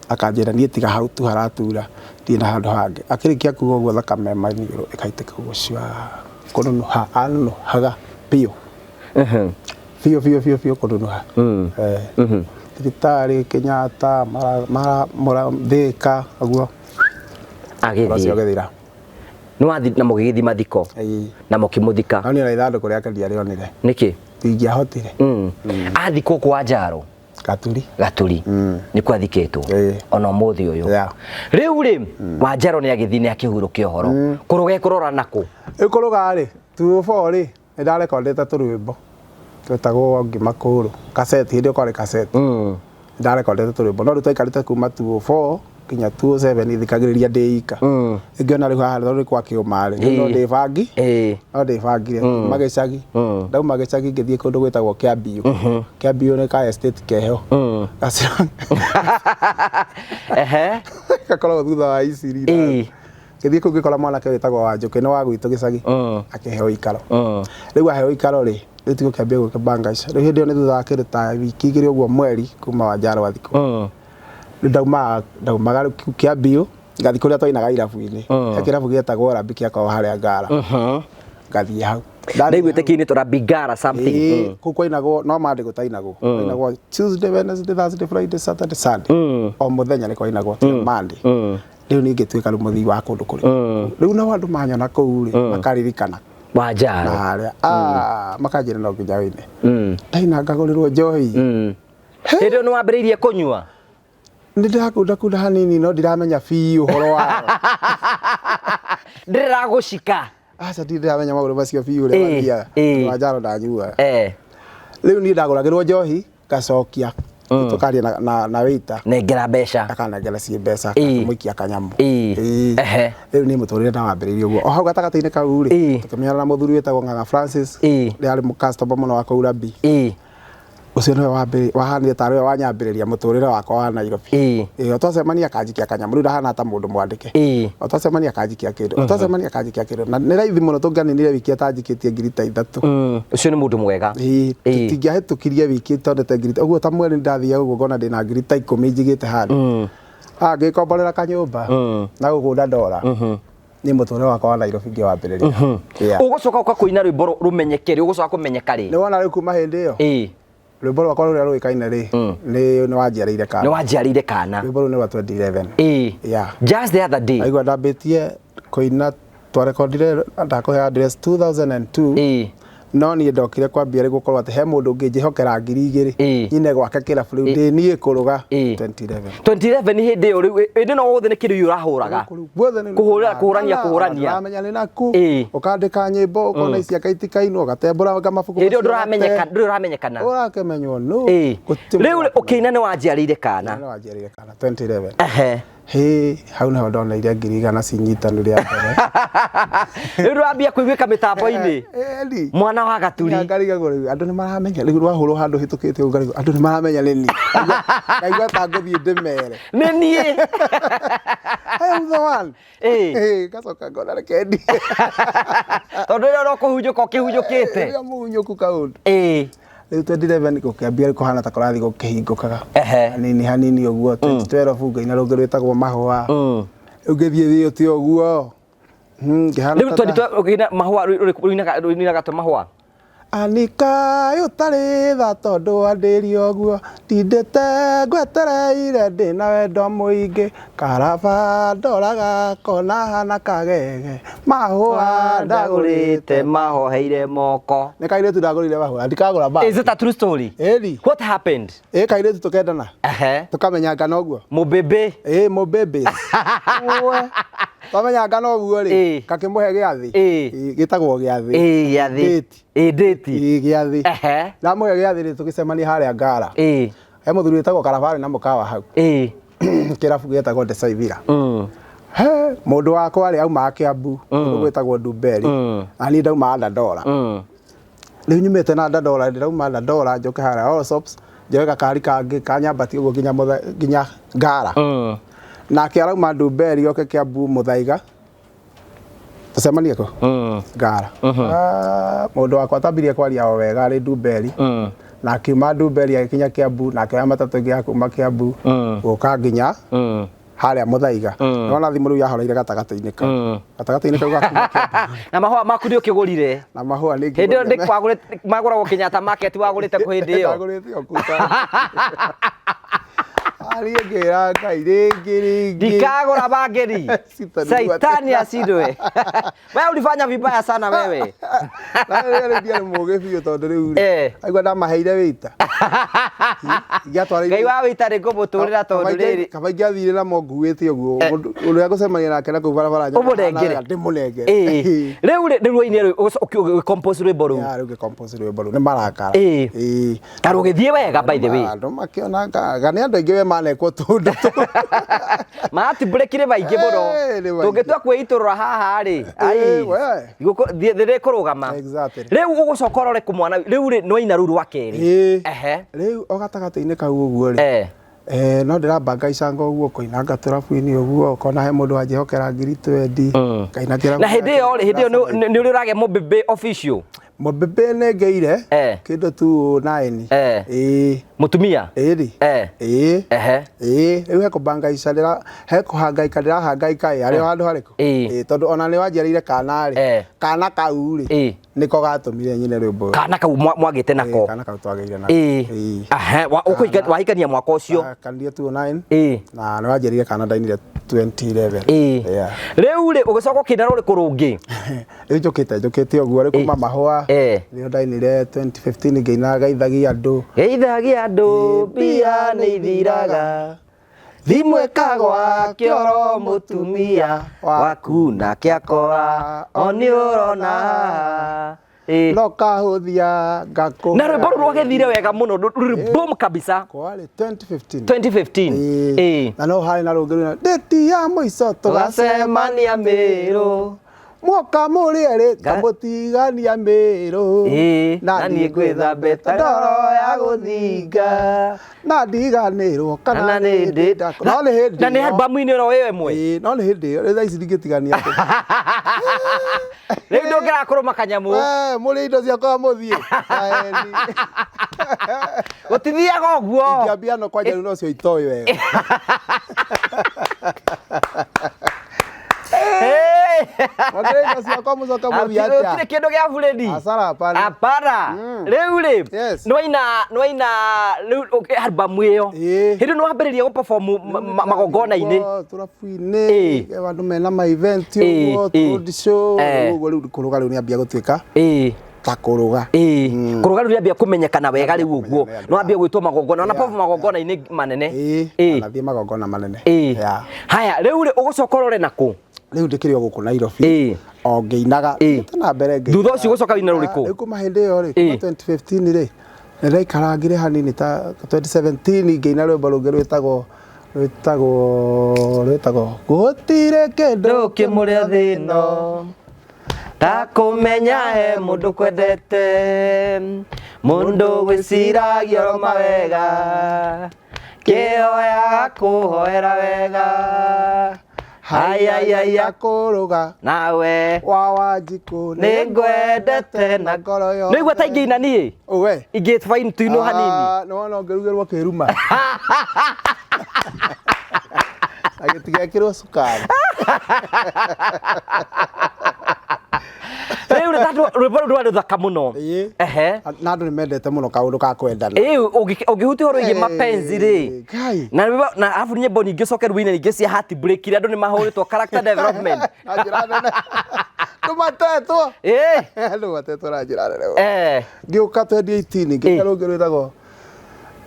A: akanjĩra niĩ tiga hau tu haratura, ndirĩ na handũ hangĩ. Akĩrĩkia kuga ũguo thakame maniũrũ ĩgaitĩka ũguo cua, kũnunuha, anunuhaga biũ. Biũ biũ biũ biũ kũnunuha. Thibitarĩ Kenyatta, mara, Thika, ũguo.
B: Agĩthiĩ.
A: Ũcio agĩthira.
B: Nĩ wathi na mũgĩgĩthiĩ mathiko. Na mũkĩmũthika.
A: No niĩ ona ithandũkũ rĩake ndiarĩonire.
B: Nĩkĩ?
A: Ndingĩahotire.
B: Athikwo kũ Wanjaro?
A: Gaturi.
B: Gaturi. Nĩkuo athikĩtwo. Ona ũmũthĩ ũyũ. Rĩu rĩ, Wanjaro nĩ agĩthiĩ nĩ akĩhurũkia ũhoro. Kũrũga ekũrora nakũ?
A: Rĩu kũrũga rĩ, 2004 rĩ, nĩ ndarekondete tũrwĩmbo twetagwo Ngima Kũrũ, kaseti, hĩndĩ ĩyo kwarĩ kaseti. Nĩ ndarekondete tũrwĩmbo, no rĩu twaikarĩte kuma 2004 nginya 2007 thikagĩrĩria ndĩ ika. Ngĩona rĩu haha tondũ nĩ kwa kĩũma rĩ, rĩu no ndĩbangi, no ndĩbangire, kuma gĩcagi, ndauma gĩcagi ngĩthiĩ kũndũ gwĩtagwo Kĩambiũ. Kĩambiũ nĩ ka estate keho. Gakoragwo thutha wa Isiri. Ngĩthiĩ kũu ngĩkora mwanake wĩtagwo Wanjũkĩ nĩ wa gwitũ gĩcagi, akĩheo ikaro. Rĩu aheo ikaro rĩ, rĩu tigũkĩambia gwĩka icio. Rĩu hĩndĩ ĩyo nĩ thutha wa kĩndũ ta wiki igĩrĩ ũguo mweri kuma Wanjaro athikwo. Rĩu ndaumaga rĩu Kĩambiũ, ngathiĩ kũrĩa twainaga irabu-inĩ. He kĩrabu gĩetagwo Rabi kĩakoragwo harĩa Ngara. Ngathiĩ hau.
B: Ndaiguĩte kĩinĩtwo Rabi Ngara something.
A: Kũu kwainagwo no Monday gũtainagwo. Kwainagwo Tuesday, Wednesday, Thursday, Friday, Saturday, Sunday. O mũthenya nĩ kwainagwo tiga Monday. Rĩu niĩ ngĩtuĩka rĩu mũthii wa kũndũ kũrĩa. Rĩu nao andũ manyona kũu rĩ, makaririkana.
B: Wanjaro.
A: Na harĩa, makanjĩra no nginya wĩine. Ndaina ngagũrĩrwo njohi.
B: Hĩndĩ ĩyo nĩ wambĩrĩirie kũnyua?
A: Nĩ ndĩrakunda kunda hanini no ndiramenya biũ ũhoro wao.
B: Ndĩragũcika.
A: Aca ndirĩ ndĩramenya maũndũ macio biũ ũrĩa mathiaga. Wanjaro ndanyuaga. Rĩu niĩ ndagũragĩrwo njohi ngacokia. Tũkaria na waiter.
B: Nengera mbeca.
A: Akanengera ciĩ mbeca, akamũikia kanyamũ. Rĩu niĩ mũtũrĩre ndawambĩrĩirie ũguo. O hau gatagatĩ-inĩ kau rĩ, tũkĩmenyana na mũthuri wĩtagwo Ng'ang'a Francis, ũrĩa arĩ mũcustomer mũno wa kũu Rabi. Ũcio nĩwe wahanire tarĩ we wanyambĩrĩria mũtũrĩre wakwa wa Nairobi. O twacemania akanjikia kanyamũ, rĩu ndahana ta mũndũ mwandĩke. O twacemania akanjikia kĩndũ, o twacemania akanjikia kĩndũ. Na nĩ raithi mũno tũngĩaninire wiki atanjikĩtie ngiri ta ithatũ.
B: Ũcio nĩ mũndũ mwega.
A: Tũtingĩahĩtũkirie wiki tonete ngiri, ũguo ta mweri ndathiaga ũguo ngona ndĩna ngiri ta ikũmi njigĩte handũ. Ngĩkomborera kanyũmba na gũkũ Dandora. Nĩ mũtũrĩre wakwa wa Nairobi ngĩwambĩrĩria.
B: Ũgũcoka ũka kũina rwĩmbo rũmenyeke rĩ, ũgũcoka kũmenyeka rĩ?
A: Nĩ wona rĩu kuma hĩndĩ ĩyo? Rwĩmbo rwakwa rũrĩa rũĩkaine rĩ, nĩ wanjiarĩire kana.
B: Nĩ wanjiarĩire kana.
A: Rwĩmbo rũu nĩ rwa 2011.
B: Just the other day.
A: Aigua ndambĩtie kũina, twarekondire ndakũhe address 2002. No niĩ ndokire kwambia rĩ gũkorwo atĩ he mũndũ ũngĩnjĩhokera ngiri igĩrĩ. Nyine gwake kĩrabu rĩu ndĩ niĩ kũrũga 2011.
B: 2011 hĩndĩ ĩyo rĩu, hĩndĩ ĩno wothe nĩ kĩrĩu ũrahũraga. Kũhũra, kũhũrania, kũhũrania.
A: Ũramenya nĩ naku. Ũkandĩka nyĩmbo, ũkona ici aka itikainwo, ũgatembũranga mabuku.
B: Hĩndĩ ĩyo ndũramenyeka, ndũrĩ ũramenyekana.
A: Ũrakĩmenywo nũ?
B: Rĩu ũkĩina nĩ wanjiarĩire kana.
A: Nĩ wanjiarĩire kana 2011. Hĩ, hau nĩho ndoneire 100,000 cinyitanu rĩa mbere.
B: Rĩu ndwambia kũiguĩka mĩtambo-inĩ.
A: Ĩni.
B: Mwana wa Gaturi.
A: Ngarigagwo rĩu andũ nĩ maramenya rĩu rwahũrwo handũ hĩtũkĩte ũguo ngarigwo andũ nĩ maramenya nĩ niĩ. Ngaigua ta ngũthiĩ ndĩmere.
B: Nĩ niĩ.
A: I am the one.
B: Ĩĩ.
A: Ĩĩ, ngacoka ngona reke ndie.
B: Tondũ rĩrĩa ũrokũhunjũka ũkĩhunjũkĩte.
A: Rĩrĩa mũhunyũku kaũndũ.
B: Ĩĩ.
A: Rĩu 2011 gũkĩambia kũhana ta kũrathiĩ gũkĩhingũkaga.
B: Ehe.
A: Hanini hanini ũguo 2012 ngaina rũngĩ rwĩtagwo mahũa. Rĩu ngĩthiĩ thiĩte ũguo. Ngĩhana
B: Rĩu
A: ta
B: twenditwo ũkĩina mahũa rũinaga tũ mahũa.
A: Anika ũtarĩ tha tondũ wandĩrie ũguo ndindĩte ngwetereire ndĩna wendo mũingĩ karaba ndoraga kona hana kagege mahũa
B: Ndagũrĩte mahoheire moko.
A: Nĩ kairĩtu ndagũrire mahũa ndikagũra ba
B: Is it a true story?
A: Ĩni.
B: What happened?
A: Ĩ kairĩtu tũkendana
B: Ehe.
A: tũkamenyangana ũguo.
B: Mũbĩbĩ.
A: Ĩ mũbĩbĩ. Twamenyangana ũguo rĩ
B: Ĩ.
A: ngakĩmũhe gĩathĩ.
B: Ĩ.
A: Ĩ, gĩtagwo gĩathĩ.
B: Ĩ gĩathĩ.
A: Date.
B: Ĩ date.
A: Ĩ gĩathĩ.
B: Ehe.
A: Ndamũhe gĩathĩ rĩ tũgĩcemania harĩa Ngara.
B: Ĩ.
A: He mũthuri wĩtagwo Karabarĩ na mũkawa hau.
B: Ĩ.
A: Kĩrabu gĩetagwo Desaivira. He mũndũ wakwa rĩ aumaga Kĩambu kũndũ gwĩtagwo Ndumberi. Na niĩ ndaumaga Dandora. Rĩu nyumĩte na Dandora ndĩrauma Dandora njoke harĩa Allsops njoe gakari kangĩ kanyambatie ũguo nginya nginya Ngara. Nake arauma Ndumberi oke Kĩambu Mũthaiga. Tũcemanie kũ? Ngara. Ah, mũndũ wakwa tambirie kwaria o wega arĩ Ndumberi. Na akiuma Ndumberi agĩkinya Kĩambu na akĩoya matatũ ĩngĩ ya kuma Kĩambu gũka nginya harĩa Mũthaiga. Nĩwona thimũ rĩu yahoreire gatagatĩ-inĩ kau. Gatagatĩ-inĩ kau ga kuma Kĩambu.
B: Na mahũa maku nĩ ũkĩgũrire.
A: Na mahũa nĩ
B: Hĩndĩ ĩyo ndĩkwagũrĩte magũragwo Kenyatta Market wagũrĩte kũ hĩndĩ ĩyo?
A: Ndagũrĩte o kũu taũni. Ariĩ ngĩra Ngai rĩngĩ rĩngĩ.
B: Ndikagũra bangeri.
A: Sitanua
B: Saitani
A: tena.
B: ashindwe. Wewe ulifanya vibaya sana wewe.
A: Na rĩrĩa rĩu ndiarĩ mũũgĩ biũ tondũ rĩu rĩ,
B: Eh.
A: aigua ndamaheire wĩita. Ingĩatwarĩire
B: Ngai wa wĩita nĩ ngũmũtũrĩra tondũ rĩrĩ.
A: Kaba ingĩathire namo nguĩte ũguo mũndũ ũrĩa ngũcemania nake na kũu barabara nyone
B: Ũmũnengere.
A: hana wega, ndĩmũnengere.
B: Ĩĩ. Rĩu rĩ rĩu waine rĩu ũgĩ-compose rwĩmbo rũu.
A: Ya, rĩu ngĩ-compose rwĩmbo rũu nĩ marakara.
B: Ĩĩ.
A: Ĩĩ.
B: Na rũgĩthiĩ wega by the way.
A: Andũ makĩona nga nĩ andũ aingĩ we manekwo tũndũ tũu.
B: Mahatibũrĩkire maingĩ mũno.
A: Ĩĩ, nĩ maingĩ.
B: Tũngĩtua kwĩitũrũra haha rĩ.
A: Ĩĩ, we.
B: Thĩ ndĩkũrũgama.
A: Exactly.
B: Rĩu ũgũcoka ũrore kũ mwana rĩu rĩ nĩwaina rũu rwa kerĩ.
A: Ĩĩ.
B: Ehe.
A: Rĩu o gatagatĩ-inĩ kau ũguo rĩ.
B: Eh.
A: No ndĩrabanga icango ũguo kũinanga tũrabu-inĩ ũguo ũkona he mũndũ wanjĩhokera 20,000 ngaina kĩrabu
B: Na hĩndĩ ĩyo rĩ hĩndĩ ĩyo nĩ ũrĩ ũragĩa mũbĩbĩ official.
A: Mũbĩbĩ nĩ ngĩire
B: Eh.
A: kĩndũ 209.
B: Eh.
A: Ĩĩ.
B: Mũtumia.
A: Ĩri.
B: Eh.
A: Ĩĩ.
B: Ehe.
A: Ĩĩ, rĩu he kũbangaica ndĩra he kũhangaika ndĩrahangaika ĩ arĩ o handũ harĩkũ?
B: Ĩĩ.
A: Ĩĩ, tondũ ona nĩ wanjiarĩire kana rĩ.
B: Eh.
A: Kana kau rĩ.
B: Ĩĩ.
A: Nĩko gatũmire nyine rwĩmbo.
B: Kana kau mwagĩte
A: Ĩĩ,
B: nako.
A: kana kau twagĩire nako.
B: Ĩĩ.
A: Ĩĩ.
B: Ehe, wahikania mwaka ũcio.
A: Kanire 209.
B: Ĩĩ.
A: Na nĩ wanjiarĩire kana ndainire 2011.
B: Ĩĩ.
A: Yeah.
B: Rĩu rĩ ũgĩcoka ũkĩina rũrĩkũ rũngĩ.
A: Rĩu njũkĩte ũguo rĩu kuma mahũa.
B: Eh.
A: Nĩyo ndainire 2015 ngĩina geithagia andũ.
B: Geithagia andũ mbia nĩ ithiraga. Thimũ ĩkagwa kĩoro mũtumia waku nake akora o nĩ ũrona. Ĩĩ.
A: No kahũthia ngakũ.
B: Na rwĩmbo rũu rwagĩthire wega mũno rũrĩ boom kabisa.
A: Kwarĩ 2015.
B: 2015.
A: Ĩĩ.
B: Ĩĩ.
A: Na no harĩ na rũngĩ rwĩna ndĩti ya mũico
B: Tũgacemania Mĩrũ.
A: Mwoka mũrĩ erĩ kamũtigania Mĩrũ.
B: Ĩĩ. Na niĩ ngwĩthambĩte ndoro ya gũthinga.
A: Na ndiganĩrwo kana
B: Na nĩ ndĩ.
A: No nĩ hĩndĩ
B: Na nĩ
A: ĩyo.
B: albamu-inĩ ĩno ĩyo ĩmwe.
A: Ĩĩ, no nĩ hĩndĩ ĩyo rĩu thaa ici ndingĩtigania andũ.
B: Rĩu ndũngĩrakũrũma kanyamũ.
A: We, mũrĩ indo ciakwa mũthiĩ. Kaeni.
B: Gũtithiaga ũguo.
A: Ingĩambia no kwanja rĩu nocio itoĩ wega.
B: Hey!
A: Mwakĩrĩ indo ciakwa mũcoke mũthiĩ
B: Gũtirĩ
A: atĩa?
B: kĩndũ gĩa burĩni.
A: Hasara hapana.
B: Hapana. Rĩu rĩ,
A: Yes.
B: nĩwaina nĩwaina rĩu albamu ĩyo.
A: Ĩĩ.
B: Hĩndĩ nĩwambĩrĩria gũ-perform magongona-inĩ.
A: Ũguo, tũrabu-inĩ
B: Ĩĩ.
A: andũ mena ma event
B: Ĩĩ,
A: ũguo
B: ĩĩ.
A: road show
B: Eh.
A: ũguo rĩu kũrũga rĩu nĩambia gũtuĩka
B: Ĩĩ.
A: ta kũrũga.
B: Ĩĩ. Kũrũga rĩu nĩambia kũmenyekana wega rĩu ũguo.
A: Kũmenyekana nĩ andũ.
B: Nĩwambia gwĩtwo magongona. Ona
A: Yeah,
B: perform magongona-inĩ manene.
A: Ĩĩ.
B: Ĩĩ.
A: Anathiĩ magongona manene.
B: Ĩĩ.
A: Yeah.
B: Haya, rĩu rĩ ũgũcoka ũrore nakũ?
A: Rĩu ndĩkĩrĩ o gũkũ Nairobi.
B: Ĩĩ.
A: O ngĩinaga.
B: Ĩĩ.
A: Thiĩte na mbere ngĩinaga.
B: Thutha ũcio ũgũcoka wĩina rũrĩkũ?
A: Rĩu kuma hĩndĩ ĩyo rĩ, kuma
B: Ĩĩ.
A: 2015 rĩ, nĩ ndaikarangire hanini ta 2017 ngĩina rwĩmbo rũngĩ rwĩtagwo Rwĩtagwo gũtirĩ kĩndũ
B: Ndũkĩmũrĩa thĩno takũmenya he mũndũ kwendete mũndũ gwĩciragia oro mawega kĩhoyaga kũhoera wega hayayaya
A: kũrũga
B: nawe
A: wa Wanjikũ
B: nĩngwendete na
A: ngoro yothe.
B: Nĩigua ta ingĩina niĩ
A: Ũwe.
B: Ingĩ fine tuinwo hanini.
A: Ah, nĩwona ũngĩrugĩrwo kĩruma na gĩtigekĩrwo cukari.
B: Rĩu rĩ, tondũ rwĩmbo rũu rwarĩ rũthaka mũno.
A: Ĩĩ.
B: Ehe.
A: Na andũ nĩ mendete mũno kaũndũ ka kwendana.
B: Ĩĩ, ũngĩhutia ũhoro wĩgiĩ mapenzi rĩ,
A: Ngai.
B: Na na arabu nyĩmbo nyingĩ ũcoke rũine ningĩ cia heartbreak iria andũ nĩ mahũrĩtwo character development.
A: Na njĩra nene ndũmatetwo.
B: Ĩĩ.
A: Ndũmatetwo na njĩra nene.
B: Eh.
A: Ngĩũka 2018 ngĩka
B: Ĩĩ.
A: rũngĩ rwĩtagwo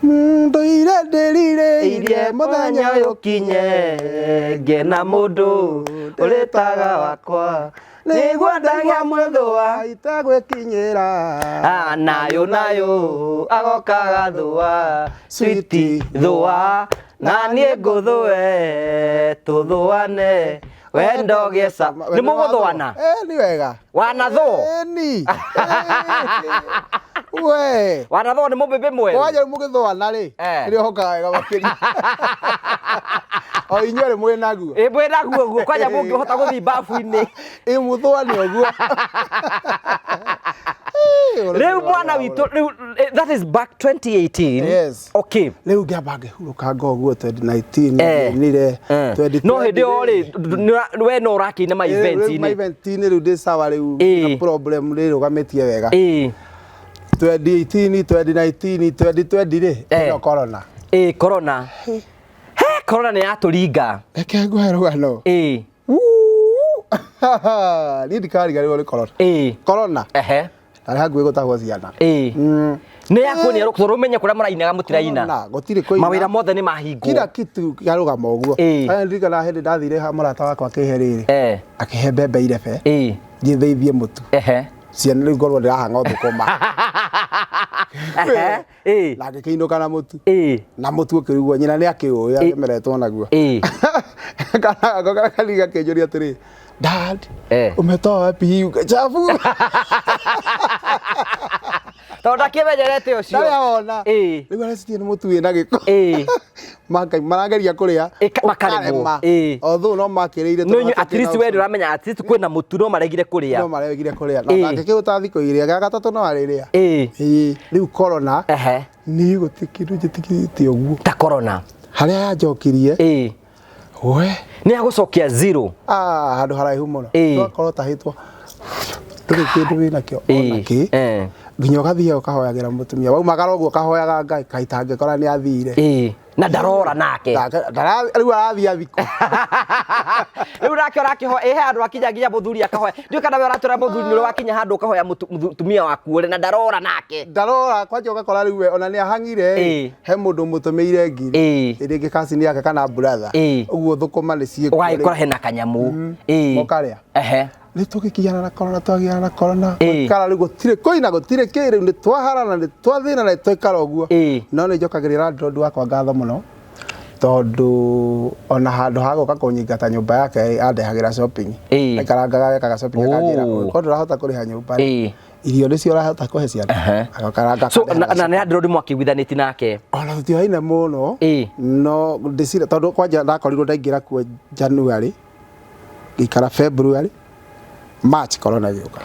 A: ndũire ndĩrirĩirie
B: Irie mũthenya ũyũ ũkinye ngĩe na mũndũ ũrĩtaga wakwa nĩguo ndagĩa mwĩthũa
A: itegwĩkinyĩra.
B: Ah, nayo nayo agokaga thũa switi thũa na niĩ ngũthũe tũthũane wendo gĩeca nĩ mũgũthũana.
A: Eh, nĩ wega.
B: Wanathũo.
A: Ĩni. We.
B: Wanathũo nĩ mũmbĩmbĩ mwerũ.
A: Kwanja rĩu mũgĩthũana rĩ,
B: Eh.
A: nĩrĩo hokaga wega makĩria. O inyuĩ rĩ mwĩ naguo.
B: Ĩ mwĩ naguo guo kwanja mũngĩhota gũthiĩ babu-inĩ.
A: Ĩ mũthũane ũguo.
B: Rĩu mwana witũ rĩu that is back 2018.
A: Yes.
B: Okay.
A: Rĩu ngĩamba ngĩhurũkanga ũguo 2019
B: Eh.
A: nire.
B: Eh. No hĩndĩ ĩyo rĩ we no ũrakĩina ma event-inĩ.
A: Ma event-inĩ rĩu ndĩ sawa rĩu
B: Ĩ.
A: na problem rĩrũgamĩtie wega.
B: Ĩ.
A: 2018 2019 2020 rĩ
B: Eh.
A: ĩno corona.
B: Ĩ corona. He corona nĩ yatũringa.
A: Reke nguhe rũgano.
B: Ĩ.
A: Wuu! Niĩ ndikariganĩrwo nĩ corona.
B: Ĩ.
A: Corona.
B: Ehe.
A: Ndarĩ hakuhĩ gũtahwo ciana.
B: Ĩ. Nĩ yakuonia tondũ ũmenye kũrĩa mũrainaga mũtiraina.
A: Corona, gũtirĩ kũina.
B: Mawĩra mothe nĩ mahingwo.
A: Kila kitu kĩarũgama ũguo.
B: Ĩ.
A: Aya ndirikanaga hĩndĩ ndathire ha mũrata wakwa akĩhe rĩrĩ.
B: Eh.
A: Akĩhe mbembe irebe.
B: Ĩ.
A: Thiĩ thĩithie mũtu.
B: Ehe.
A: Ciana rĩu ngorwo ndĩrahang'a thũkũma.
B: Ehe. Ĩ.
A: Na ngĩkĩinũka na mũtu.
B: Ĩ.
A: Na mũtu ũkĩrugwo nyina nĩ akĩũĩ akĩmeretwo naguo.
B: Ĩ.
A: Kana kana kanini gakĩnjũria atĩrĩ, Dad,
B: Eh.
A: umetoa wapi hii uchafu?
B: Tondũ ndakĩmenyerete ũcio.
A: Ndarĩ awona.
B: Ĩ.
A: Rĩu areciria nĩ mũtu wĩna gĩko.
B: Ĩ.
A: Marageria kũrĩa.
B: Ĩ, makaremwo.
A: Ũkarema.
B: Ĩ.
A: Although no makĩrĩire
B: No inyuĩ at least we ndũramenya at least kwĩna mũtu no maregire kũrĩa.
A: no maregire kũrĩa. Na
B: Ĩ.
A: ndangĩkĩhũta thikũ igĩrĩ gĩa gatatũ no arĩrĩa.
B: Ĩ.
A: Ĩ. Rĩu corona
B: Ehe.
A: niĩ gũtirĩ kĩndũ njĩtĩkĩrĩte ũguo.
B: Ta corona.
A: Harĩa yanjokirie
B: Ĩ.
A: we
B: Nĩ yagũcokia zero.
A: ah handũ haraihu mũno.
B: Ĩ.
A: Twakorwo tahĩtwo ndũrĩ kĩndũ wĩnakĩo ona
B: Ĩ.
A: kĩ.
B: Eh.
A: Nginya ũgathiĩ ũkahoyagĩra mũtumia waumagara ũguo ũkahoyaga Ngai kaĩ tangĩkora nĩ athire.
B: Ĩ. Na ndarora nake.
A: Rĩu arathiĩ athikũ.
B: Rĩu nake ũrakĩhoya ĩ he handũ akinya nginya mũthuri akahoya. Ndiũĩ kana we ũratwĩra mũthuri nĩ ũrĩa wakinya handũ ũkahoya mũtumia waku ũrĩ na ndarora nake.
A: Ndarora kwanja ũgakora rĩu we ona nĩ ahang'ire
B: Ĩ.
A: he mũndũ mũtũmĩire ngiri
B: Ĩ.
A: rĩngĩ kacini yake kana brother
B: Ĩ.
A: ũguo thũkũma nĩ ciĩkuo
B: Ũgagĩkora hena kanyamũ. Ĩ.
A: Mũkarĩa.
B: Ehe.
A: Nĩ tũgĩkinyana na corona twagiana na corona
B: Ĩ.
A: kara rĩu gũtirĩ kũina gũtirĩ kĩ rĩu nĩ twaharana nĩ twathĩna na nĩ twaikara ũguo.
B: Ĩ.
A: No nĩ njokagĩria landlord wakwa ngatho mũno tondũ ona handũ ha gũka kũnyingata nyũmba yake andehagĩra shopping.
B: Ĩ.
A: Aikarangaga gekaga shopping akanjĩra
B: Oh.
A: ko ndũrahota kũrĩha nyũmba rĩ,
B: Ĩ.
A: irio nĩcio ũrahota kũhe ciana.
B: Ehe.
A: Agakaranga
B: So
A: akandehera
B: na nĩ landlord mwakĩiguithanĩtie nake.
A: Ona tũtioaine mũno.
B: Ĩ.
A: No ndĩcira tondũ kwanja ndakorirwo ndaingĩra kuo January ngĩikara February March corona ĩgĩũka.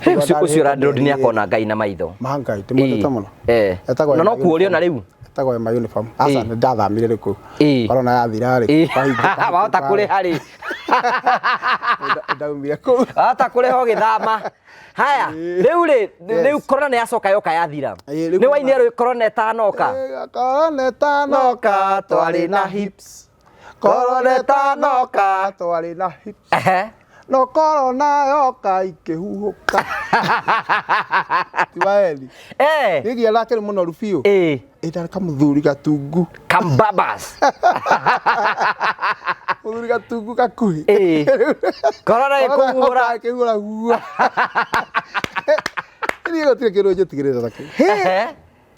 B: Hey, ũcio landlord nĩ akona Ngai na maitho.
A: Ma Ngai ndĩmwendete
B: Ĩ.
A: mũno.
B: Eh.
A: Etagwo
B: Na no
A: Emma
B: kuo ũrĩ ona
A: uniform.
B: rĩu.
A: Etagwo Emma uniform. Aca
B: Ĩ.
A: nĩ ndathamire rĩ kũu.
B: Ĩ.
A: Corona yathira rĩ.
B: Ĩ.
A: kwahingũka-
B: Wahota kũrĩha rĩ.
A: Ndaumire kũu.
B: Wahota kũrĩha ũgĩthama. Haya, rĩu rĩ, rĩu corona nĩ yacoka yoka yathira.
A: Ĩ, rĩu
B: Nĩ wainire rĩ corona ĩtanoka.
A: Corona ĩtanoka twarĩ na hips. Corona ĩtanoka twarĩ na hips.
B: Ehe.
A: No corona yoka ikĩhuhũka. Ti waeri.
B: Eh.
A: Gĩgia nake nĩ mũnoru biũ.
B: Ĩ.
A: Ĩ kamũthuri gatungu.
B: Kambabas.
A: Mũthuri gatungu gakuhĩ.
B: Ĩ. Corona ĩkũhuhũra.
A: Ĩkĩhuhũra guo. Niĩ gũtirĩ kĩndũ njĩtigĩrĩte ta kĩu.
B: Ehe.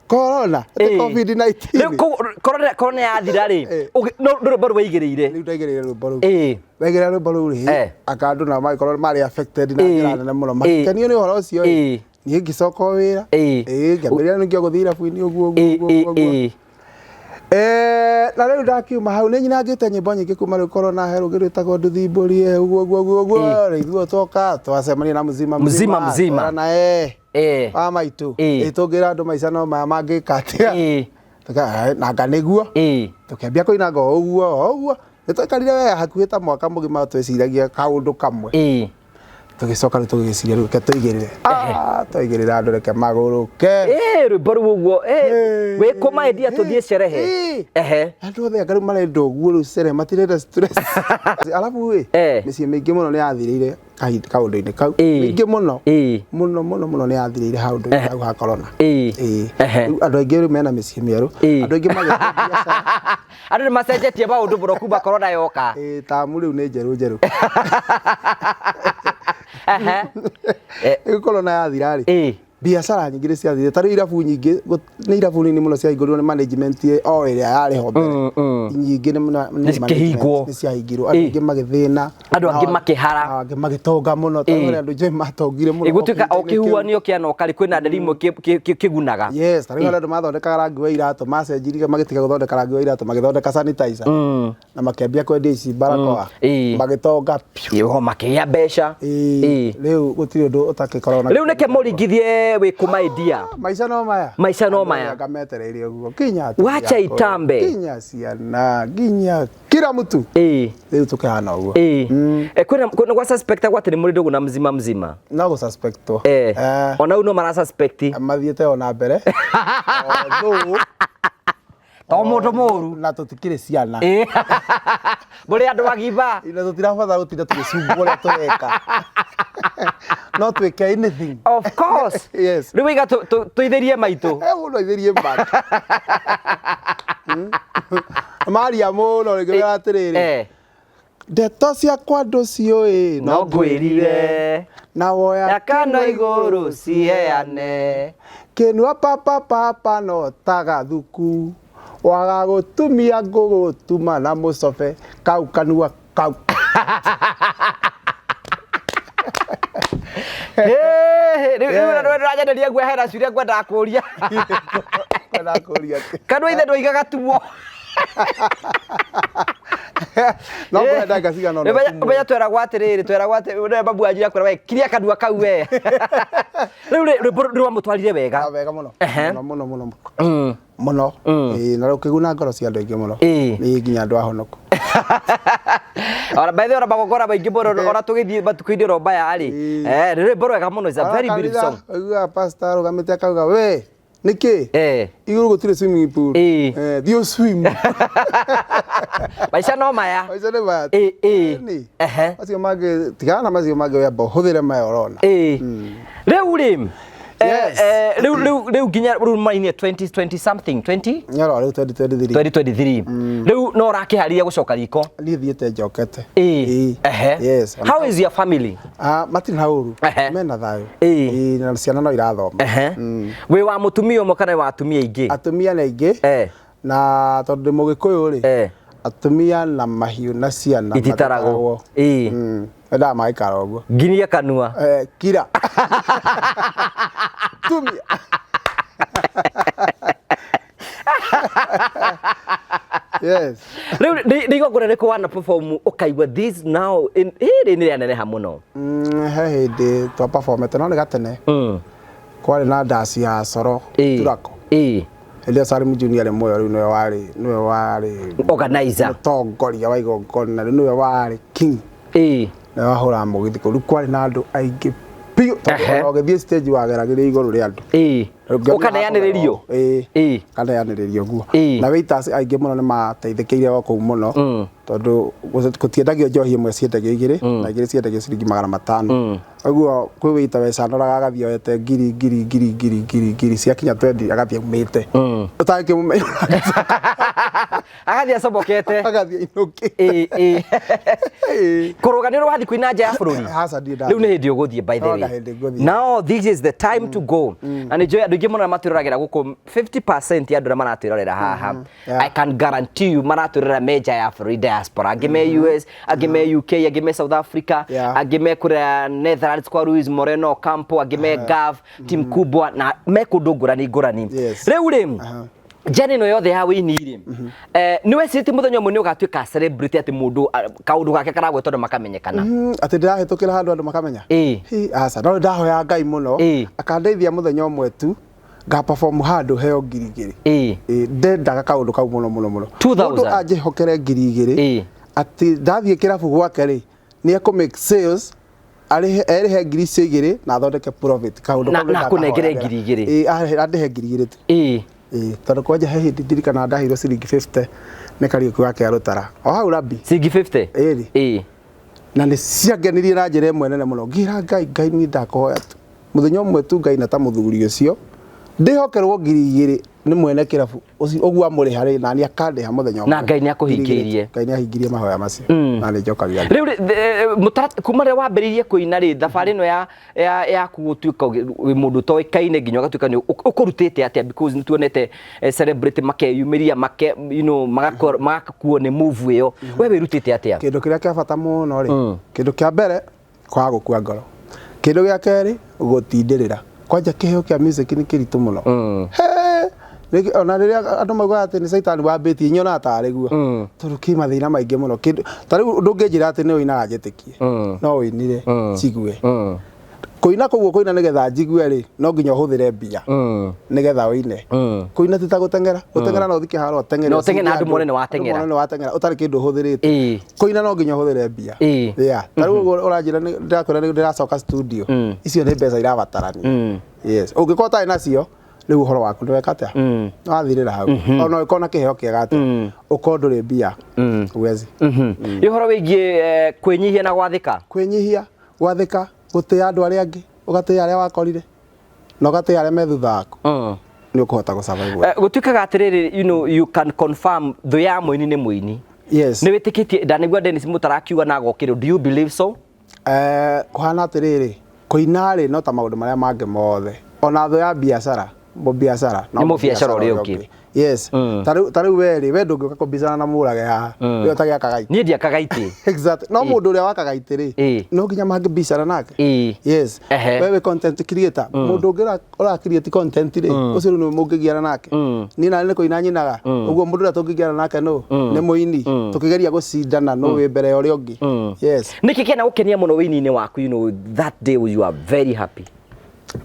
A: Corona
B: Ĩĩ.
A: COVID-19.
B: Rĩu corona corona yathira rĩ,
A: Ĩĩ.
B: no rwĩmbo rwaigĩrĩire.
A: Rĩu ndaigĩrĩire rwĩmbo rũu.
B: Ĩĩ.
A: Ndaigĩrĩra rwĩmbo rũu rĩ,
B: Eh.
A: aka andũ nao magĩkorwo marĩ affected na
B: Ĩĩ.
A: njĩra nene mũno.
B: Ĩĩ.
A: Makĩkenio nĩ ũhoro ũcio ĩ.
B: Ĩĩ.
A: Niĩ ngĩcoka o wĩra.
B: Ĩĩ.
A: Ĩĩ, ngĩambĩrĩria ningĩ gũthiĩ irabu-inĩ ũguo ũguo
B: Ĩĩ,
A: ũguo
B: ĩĩ,
A: ũguo ũguo.
B: ĩĩ.
A: Na rĩu ndakiuma hau nĩ nyinangĩte nyĩmbo nyingĩ kuma rĩu korona he rũngĩ rwĩtagwo nduthi mbũri eh, ũguo ũguo ũguo ũguo rĩu ithuĩ twoka twacemania na mzima
B: Mzima, mzima.
A: twerana, eh,
B: Eh.
A: wa maitũ
B: Ĩĩ.
A: ĩ tũngĩra andũ maica no maya mangĩka atĩa
B: Ĩĩ.
A: Nanga nĩguo
B: Ĩĩ.
A: tũkĩambia kũinanga o ũguo o ũguo nĩ twaikarire we hakuhĩ ta mwaka mũgima twĩciragia kaũndũ kamwe.
B: Ĩĩ.
A: Tũgĩcoka rĩu tũgĩciria rĩu reke tũigĩrĩre. Ah, twaigĩrĩra andũ reke magũrũke.
B: Ĩĩ, rwĩmbo rũu ũguo. Ĩĩ,
A: Ĩĩ.
B: wĩ kũ maendia tũthiĩ cerehe.
A: Ĩĩ.
B: Ehe.
A: Andũ othe anga rĩu marenda ũguo rĩu cere matirenda stress. Arabu ĩ,
B: Eh.
A: mĩciĩ mĩingĩ mũno nĩ yathirĩire kaũndũ-inĩ kau.
B: Ĩĩ.
A: Mĩingĩ mũno.
B: Ĩĩ.
A: Mũno mũno mũno nĩ yathirĩire haũndũ-inĩ hau ha corona.
B: Ĩĩ.
A: Ĩĩ.
B: Ehe.
A: Rĩu andũ aingĩ rĩu mena mĩciĩ mĩerũ.
B: Ĩĩ.
A: Andũ aingĩ magĩte biacara.
B: Andũ nĩ macenjetie maũndũ mũno kuma corona yoka.
A: Ĩĩ, tamu rĩu nĩ njerũ njerũ.
B: Ehe. Eh,
A: Rĩu corona yathira rĩ,
B: Ĩĩ.
A: biacara nyingĩ nĩ ciathirire. Ta rĩu irabu nyingĩ, nĩ irabu nini mũno ciahingũrirwo nĩ management o ĩrĩa yarĩ ho mbere. Nyingĩ nĩ
B: Nĩ cikĩhingwo.
A: nĩ ciahingirwo. Andũ
B: Ĩĩ.
A: aingĩ magĩthĩna.
B: Andũ angĩ makĩhara.
A: Nao angĩ magĩtonga mũno. Ta
B: Ĩĩ.
A: rĩu andũ aingĩ matongire mũno.
B: Ĩgũtuĩka o
A: o kĩhinda-inĩ kĩu.
B: kĩhuanio kĩanoka rĩ, kwĩna nderi imwe kĩgunaga.
A: Yes, ta rĩu harĩ andũ mathondekaga rangi wa iratũ, macenjirie magĩtiga gũthondeka rangi wa iratũ, magĩthondeka sanitizer. Na makĩambia kwendia ici barakoa.
B: Ĩĩ.
A: Magĩtonga piũ.
B: Ĩĩ, makĩgĩa mbeca.
A: Ĩĩ.
B: Ĩĩ.
A: Rĩu gũtirĩ ũndũ ũtakĩkoragwo na
B: Rĩu nĩke mũringithie wĩ kũ maidia.
A: Maica no maya.
B: Maica no
A: Andũ
B: maya.
A: anga metereire ũguo. Nginya atumia
B: Wacha
A: akũrũ,
B: itambe.
A: nginya ciana, nginya kila mtu.
B: Ĩĩ.
A: Rĩu tũkĩhana ũguo.
B: Ĩĩ. Eh, kwĩna gwa suspect gwa atĩ nĩ mũrĩ ndũgũ na mzima mzima.
A: No gũ-suspectwo.
B: Eh.
A: Eh,
B: Ona rĩu no mara suspect.
A: mathiĩte o na mbere. Although,
B: To mũndũ mũru.
A: na tũtikĩrĩ ciana.
B: Ĩĩ. Mũrĩ andũ agima.
A: Na tũtirabatara gũtinda tũgĩcungwo ũrĩa tũreka. No twĩke anything.
B: Of course.
A: Yes.
B: Rĩu wĩiga tũithĩrie maitũ.
A: Eh, mũndũ aithĩrie mbaki. Maria mũno rĩngĩ wĩra atĩrĩrĩ.
B: Eh.
A: Ndeto ciakwa ndũciũĩ
B: No ngwĩrire.
A: na woya
B: Yakano igũrũ ciheane.
A: kĩnua papa papa no taga thuku waga gũtumia ngũgũtuma na mũcobe kau kanua kau.
B: Rĩu rĩu
A: Yeah.
B: ndĩranyenderia guoya hena ciũria ngwendaga kũria.
A: Kwenda kũria atĩ.
B: Kanua ithe ndwoigaga tuo.
A: No ngwenda ndagĩka cigana ũna tumwo.
B: Ũmenya tweragwo atĩrĩrĩ, tweragwo atĩ ũrĩa babu wanyu akwĩra we kiria kanua kau we. Rĩu rĩ, rwĩmbo rwamũtwarire wega.
A: Ah, wega mũno
B: Ehe.
A: mũno mũno mũno mũno. Ĩĩ, na rũkĩguna ngoro cia andũ aingĩ mũno.
B: Ĩĩ.
A: Ĩĩ, nginya andũ ahonoku.
B: Ona by the way, ona magongona maingĩ mũno ona tũgĩthiĩ matukũ-inĩ oro maya rĩ.
A: Ĩĩ.
B: Eh, nĩ rwĩmbo rwega mũno, it's a very beautiful song.
A: Ũiguaga pastor arũgamĩte akauga we nĩkĩ
B: Eh.
A: igũrũ gũtirĩ swimming pool.
B: Ĩĩ.
A: Eh, thiĩ ũ swim.
B: Maica no maya.
A: Maica nĩ maya.
B: Ĩĩ, ĩĩ.
A: Nĩ.
B: Ehe.
A: Macio mangĩ tigana na macio mangĩ wamba ũhũthĩre maya ũrona.
B: Ĩĩ. Rĩu rĩ,
A: Yes.
B: rĩu rĩu rĩu nginya rĩu mainie 20 20 something 20
A: Nyoro rĩu 2023.
B: 2023. Rĩu no ũrakĩharĩria gũcoka riko.
A: Niĩ thiĩte njokete.
B: Ĩĩ.
A: Ĩĩ.
B: Ehe.
A: Yes.
B: How is your family?
A: Ah, matirĩ na ũru.
B: Ehe.
A: Mena thayũ.
B: Ĩĩ.
A: Ĩĩ, na ciana no irathoma.
B: Ehe. Wĩ wa mũtumia ũmwe kana wĩ wa atumia aingĩ?
A: Atumia nĩ aingĩ.
B: Eh.
A: Na tondũ ndĩ mũgĩkũyũ rĩ.
B: Eh.
A: Atumia na mahiũ na ciana
B: Ititaragwo. Ĩĩ.
A: Endaga magaikara ũguo.
B: Nginya kanua.
A: Eh, kira. Tumia. Yes.
B: Rĩu nĩ igongona rĩrĩkũ wana perform ũkaigua this now rĩrĩ nĩ rĩaneneha mũno?
A: He hĩndĩ twa performete no nĩ gatene. Kwarĩ na ndaci ya coro
B: Ĩĩ.
A: Turako.
B: Ĩĩ.
A: Hĩndĩ ĩyo Salim Junior arĩ muoyo rĩu nĩwe warĩ
B: Organizer.
A: mũtongoria wa igongona rĩu nĩwe warĩ king.
B: Ĩĩ.
A: Nĩwe wahũraga mũgithi kũu. Rĩu kwarĩ na andũ aingĩ biũ tondũ
B: Ehe.
A: ona ũgĩthiĩ stage wageragĩria igũrũ rĩa andũ.
B: Ĩĩ. Ũkaneanĩrĩrio.
A: Ĩĩ.
B: Ĩĩ.
A: Kaneanĩrĩrio ũguo.
B: Ĩĩ.
A: Na waiters aingĩ mũno nĩ mateithĩkĩire o kũu mũno tondũ gũtiendagio njohi ĩmwe ciendagio igĩrĩ na igĩrĩ ciendagio ciringi 500. Ũguo kwĩ waiter wecanoraga agathiĩ oete ngiri ngiri ngiri ngiri ngiri ngiri ciakinya 20 agathiĩ aumĩte. Ũtangĩkĩmũmenya
B: Agathiĩ acomokete.
A: agathiĩ ainũkĩte.
B: Ĩĩ, ĩĩ.
A: Ĩĩ.
B: Kũrũga nĩ ũrathiĩ kũina nja ya bũrũri?
A: Aca ndirĩ
B: Rĩu nĩ
A: ndathiĩ.
B: hĩndĩ ũgũthiĩ by the
A: No,
B: way.
A: na hĩndĩ ngũthiĩ.
B: Now this is the time to go. Na nĩ njũĩ andũ Andũ aingĩ mũno matwĩroragĩra gũkũ, 50% ya andũ arĩa maratwĩrorera haha, I can guarantee you maratwĩrorera me nja ya bũrũri, diaspora, angĩ me US, angĩ me UK, angĩ me South Africa, angĩ me kũrĩa Netherlands kwa Luis Moreno Ocampo, angĩ me Gulf, team kubwa, na me kũndũ ngũrani ngũrani. Rĩu rĩ, njana ĩno yothe ya wĩini rĩ, nĩ wecirĩtie mũthenya ũmwe nĩ ũgatuĩka celebrity, atĩ mũndũ kaũndũ gake karagwetwo andũ makamenyekana?
A: Atĩ ndĩrahĩtũkĩra handũ andũ makamenya? Hi, aca, no ndahoya Ngai mũno akandeithia mũthenya ũmwe tu nga perform handũ heo 2000. Ĩ, ndendaga kaũndũ kau mũno mũno mũno.
B: 2000?
A: Mũndũ anjĩhokere 2000 atĩ ndathiĩ kĩrabu gwake rĩ, nĩ ekũ make sales, arĩhe, erĩhe 2000 na athondeke profit. Kaũndũ kau
B: Na akũnengere 2000?
A: Ĩ, andĩhe 2000 tu. Ĩ, tondũ kwanja he hĩndĩ ndirikanaga ndaheirwo ciringi 50 nĩ Kariũki wa Kĩarũtara o hau Rabi.
B: Ciringi 50?
A: Ĩri. Na nĩ ciangenirie na njĩra ĩmwe nene mũno. Ngĩra Ngai, Ngai niĩ ndakũhoya tu mũthenya ũmwe tu ngaina ta mũthuri ũcio, ndĩhokerwo 2000 nĩ mwene kĩrabu ũcio ũguo amũrĩha rĩ, na nĩ akandĩha mũthenya ũmwe.
B: Na Ngai nĩ akũhingĩirie.
A: 2000. Ngai nĩ ahingirie mahoya macio na nĩ njokagia.
B: Rĩu rĩ, kuma rĩrĩa wambĩrĩirie kũina rĩ, thabarĩ ĩno yaku gũtuĩka wĩ mũndũ ũtoĩkaine nginya ũgatuĩka nĩ ũkũrutĩte atĩa? Because nĩ tuonete celebrity makeyumĩria, make you know magakuo nĩ move ĩyo. We wĩrutĩte atĩa?
A: Kĩndũ kĩrĩa kĩa bata mũno rĩ, kĩndũ kĩa mbere kwaga gũkua ngoro, kĩndũ gĩa kerĩ gũtindĩrĩra. Kwanja kĩheo kĩa music nĩ kĩritũ mũno. He, ona rĩrĩa andũ maugaga atĩ nĩ caitani wambĩtie, nyonaga tarĩ guo, tondũ kĩ mathĩna maingĩ mũno. Kĩndũ ta rĩu ndũngĩnjĩra atĩ nĩ ũinaga njĩtĩkie, no ũinire njigue. Kũina koguo, kũina nĩgetha njigue rĩ, no nginya ũhũthĩre mbia nĩgetha ũine. Kũina ti ta gũteng'era. Gũteng'era no ũthiĩ kĩharo ũteng'ere,
B: Na ũteng'ere na andũ mone nĩ wateng'era.
A: Andũ mone nĩ wateng'era ũtarĩ kĩndũ ũhũthĩrĩte. Kũina no nginya ũhũthĩre mbia. Yeah, ta rĩu ũguo ũranjĩra ndĩrakwĩra nĩ ndĩracoka studio, icio nĩ mbeca irabatarania. Yes, ũngĩkorwo ũtarĩ nacio rĩu, ũhoro waku ndweka atĩa, wathirĩra hau. Ona ũngĩkorwo na kĩheo kĩega atĩa, ũkorwo ndũrĩ mbia, huwezi.
B: Ĩ ũhoro wĩgiĩ kwĩnyihia na gwathĩka?
A: Kwĩnyihia, gwathĩka, gũtĩa andũ arĩa angĩ, ũgatĩa arĩa wakorire na ũgatĩa arĩa me thutha waku, nĩ ũkũhota gũ survive wega.
B: Gũtuĩkaga atĩrĩrĩ, you can confirm thũ ya mũini nĩ mũini?
A: Yes.
B: Nĩ wĩtĩkĩtie? Ndanĩgua Dennis Mũtara akiuga na agokĩrwo. Do you believe so?
A: Kũhana atĩrĩrĩ, kũina rĩ, no ta maũndũ marĩa mangĩ mothe, ona thũ ya biacara, mũbiacara no
B: Nĩ mũbiacara ũrĩa ũngĩ.
A: Yes, ta rĩu we rĩ, we ndũngĩũka kũbicana na mũrage haha, we ũtagĩakaga itĩ.
B: Niĩ ndiakaga itĩ.
A: Exactly. No mũndũ ũrĩa wakaga itĩ rĩ, no nginya mangĩbicana nake. Yes. We wĩ content creator, mũndũ ũngĩ ũra create content rĩ, ũcio rĩu nĩwe mũngĩgiana nake. Niĩ nani nĩ kũina nyinaga ũguo, mũndũ ũrĩa tũngĩgiana nake nũ nĩ mũini, tũkĩgeria gũcindana nũ wĩ mbere ya ũrĩa ũngĩ. Yes.
B: Nĩkĩ kĩana gũkenia mũno wĩini-inĩ waku, that day you are very happy?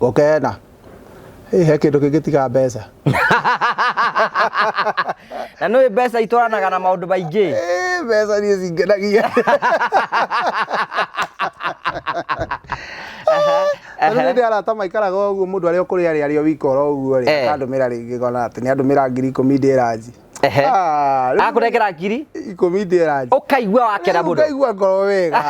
A: Gũkena? Ĩ, he kĩndũ kĩngĩ tiga mbeca?
B: Na nĩ mbeca itwaranaga na maũndũ maingĩ.
A: Ĩ, mbeca niĩ cingenagia. Rĩu nĩ ndĩ arata maikaraga ũguo, mũndũ arĩa ũkũrĩa arĩa arĩ o wika oro ũguo rĩ, akandũmĩra rĩngĩ ngona atĩ nĩ andũmĩra 10,000 ndĩ ranji. Ah, rĩu
B: Akũnengera ngiri
A: 10 ndĩ ranji.
B: Ũkaigua wakena
A: Rĩu
B: mũno.
A: Ngaigua ngoro wega.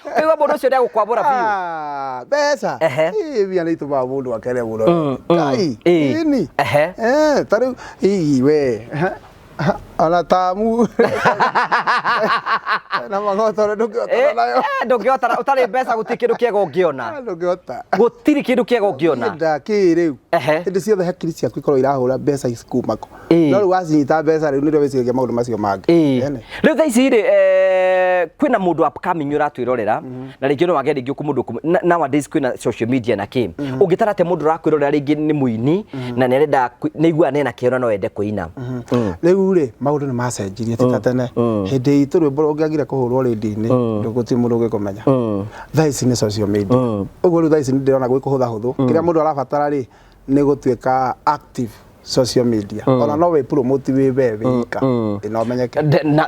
B: Ũkaigua mũndũ ũcio nĩagũkwamũra biũ.
A: Ah, mbeca. Ĩ, mbia nĩ itũmaga mũndũ akene mũno. Ngai. Ĩni. Eh, ta rĩu ii we ona tamu na magotore ndũngĩhotana nayo.
B: Ndũngĩhotana ũtarĩ mbeca, gũtirĩ kĩndũ kĩega ũngĩona.
A: Ndũngĩhota.
B: Gũtirĩ kĩndũ kĩega ũngĩona.
A: Nda kĩ rĩu, hĩndĩ ciothe hakiri ciaku ikorwo irahũra mbeca ikuma kũ? No rĩu wacinyita mbeca rĩu, nĩrĩo wĩciragia maũndũ macio mangĩ. Ene.
B: Rĩu thaa ici rĩ, kwĩna mũndũ upcoming ũratwĩrorera, na rĩngĩ no wage rĩngĩ mũndũ nowadays kwĩna social media na kĩ, ũngĩtara atĩa mũndũ ũrakwĩrorera, rĩngĩ nĩ mũini na nĩ arenda nĩ aiguaga nĩ ena kĩheo na no ende kũina?
A: Rĩu rĩ, maũndũ nĩ macenjirie, ti ta tene. Hĩndĩ itũ rwĩmbo ũngĩagire kũhũrwo rĩndiũ-inĩ, gũtirĩ mũndũ ũngĩkũmenya. Thaa ici nĩ social media ũguo. Rĩu thaa ici nĩ ndĩrona gwĩ kũhũtha hũthũ. Kĩrĩa mũndũ arabatara rĩ, nĩ gũtuĩka active social media. Ona no wĩ promote wĩ we wika na ũmenyeke.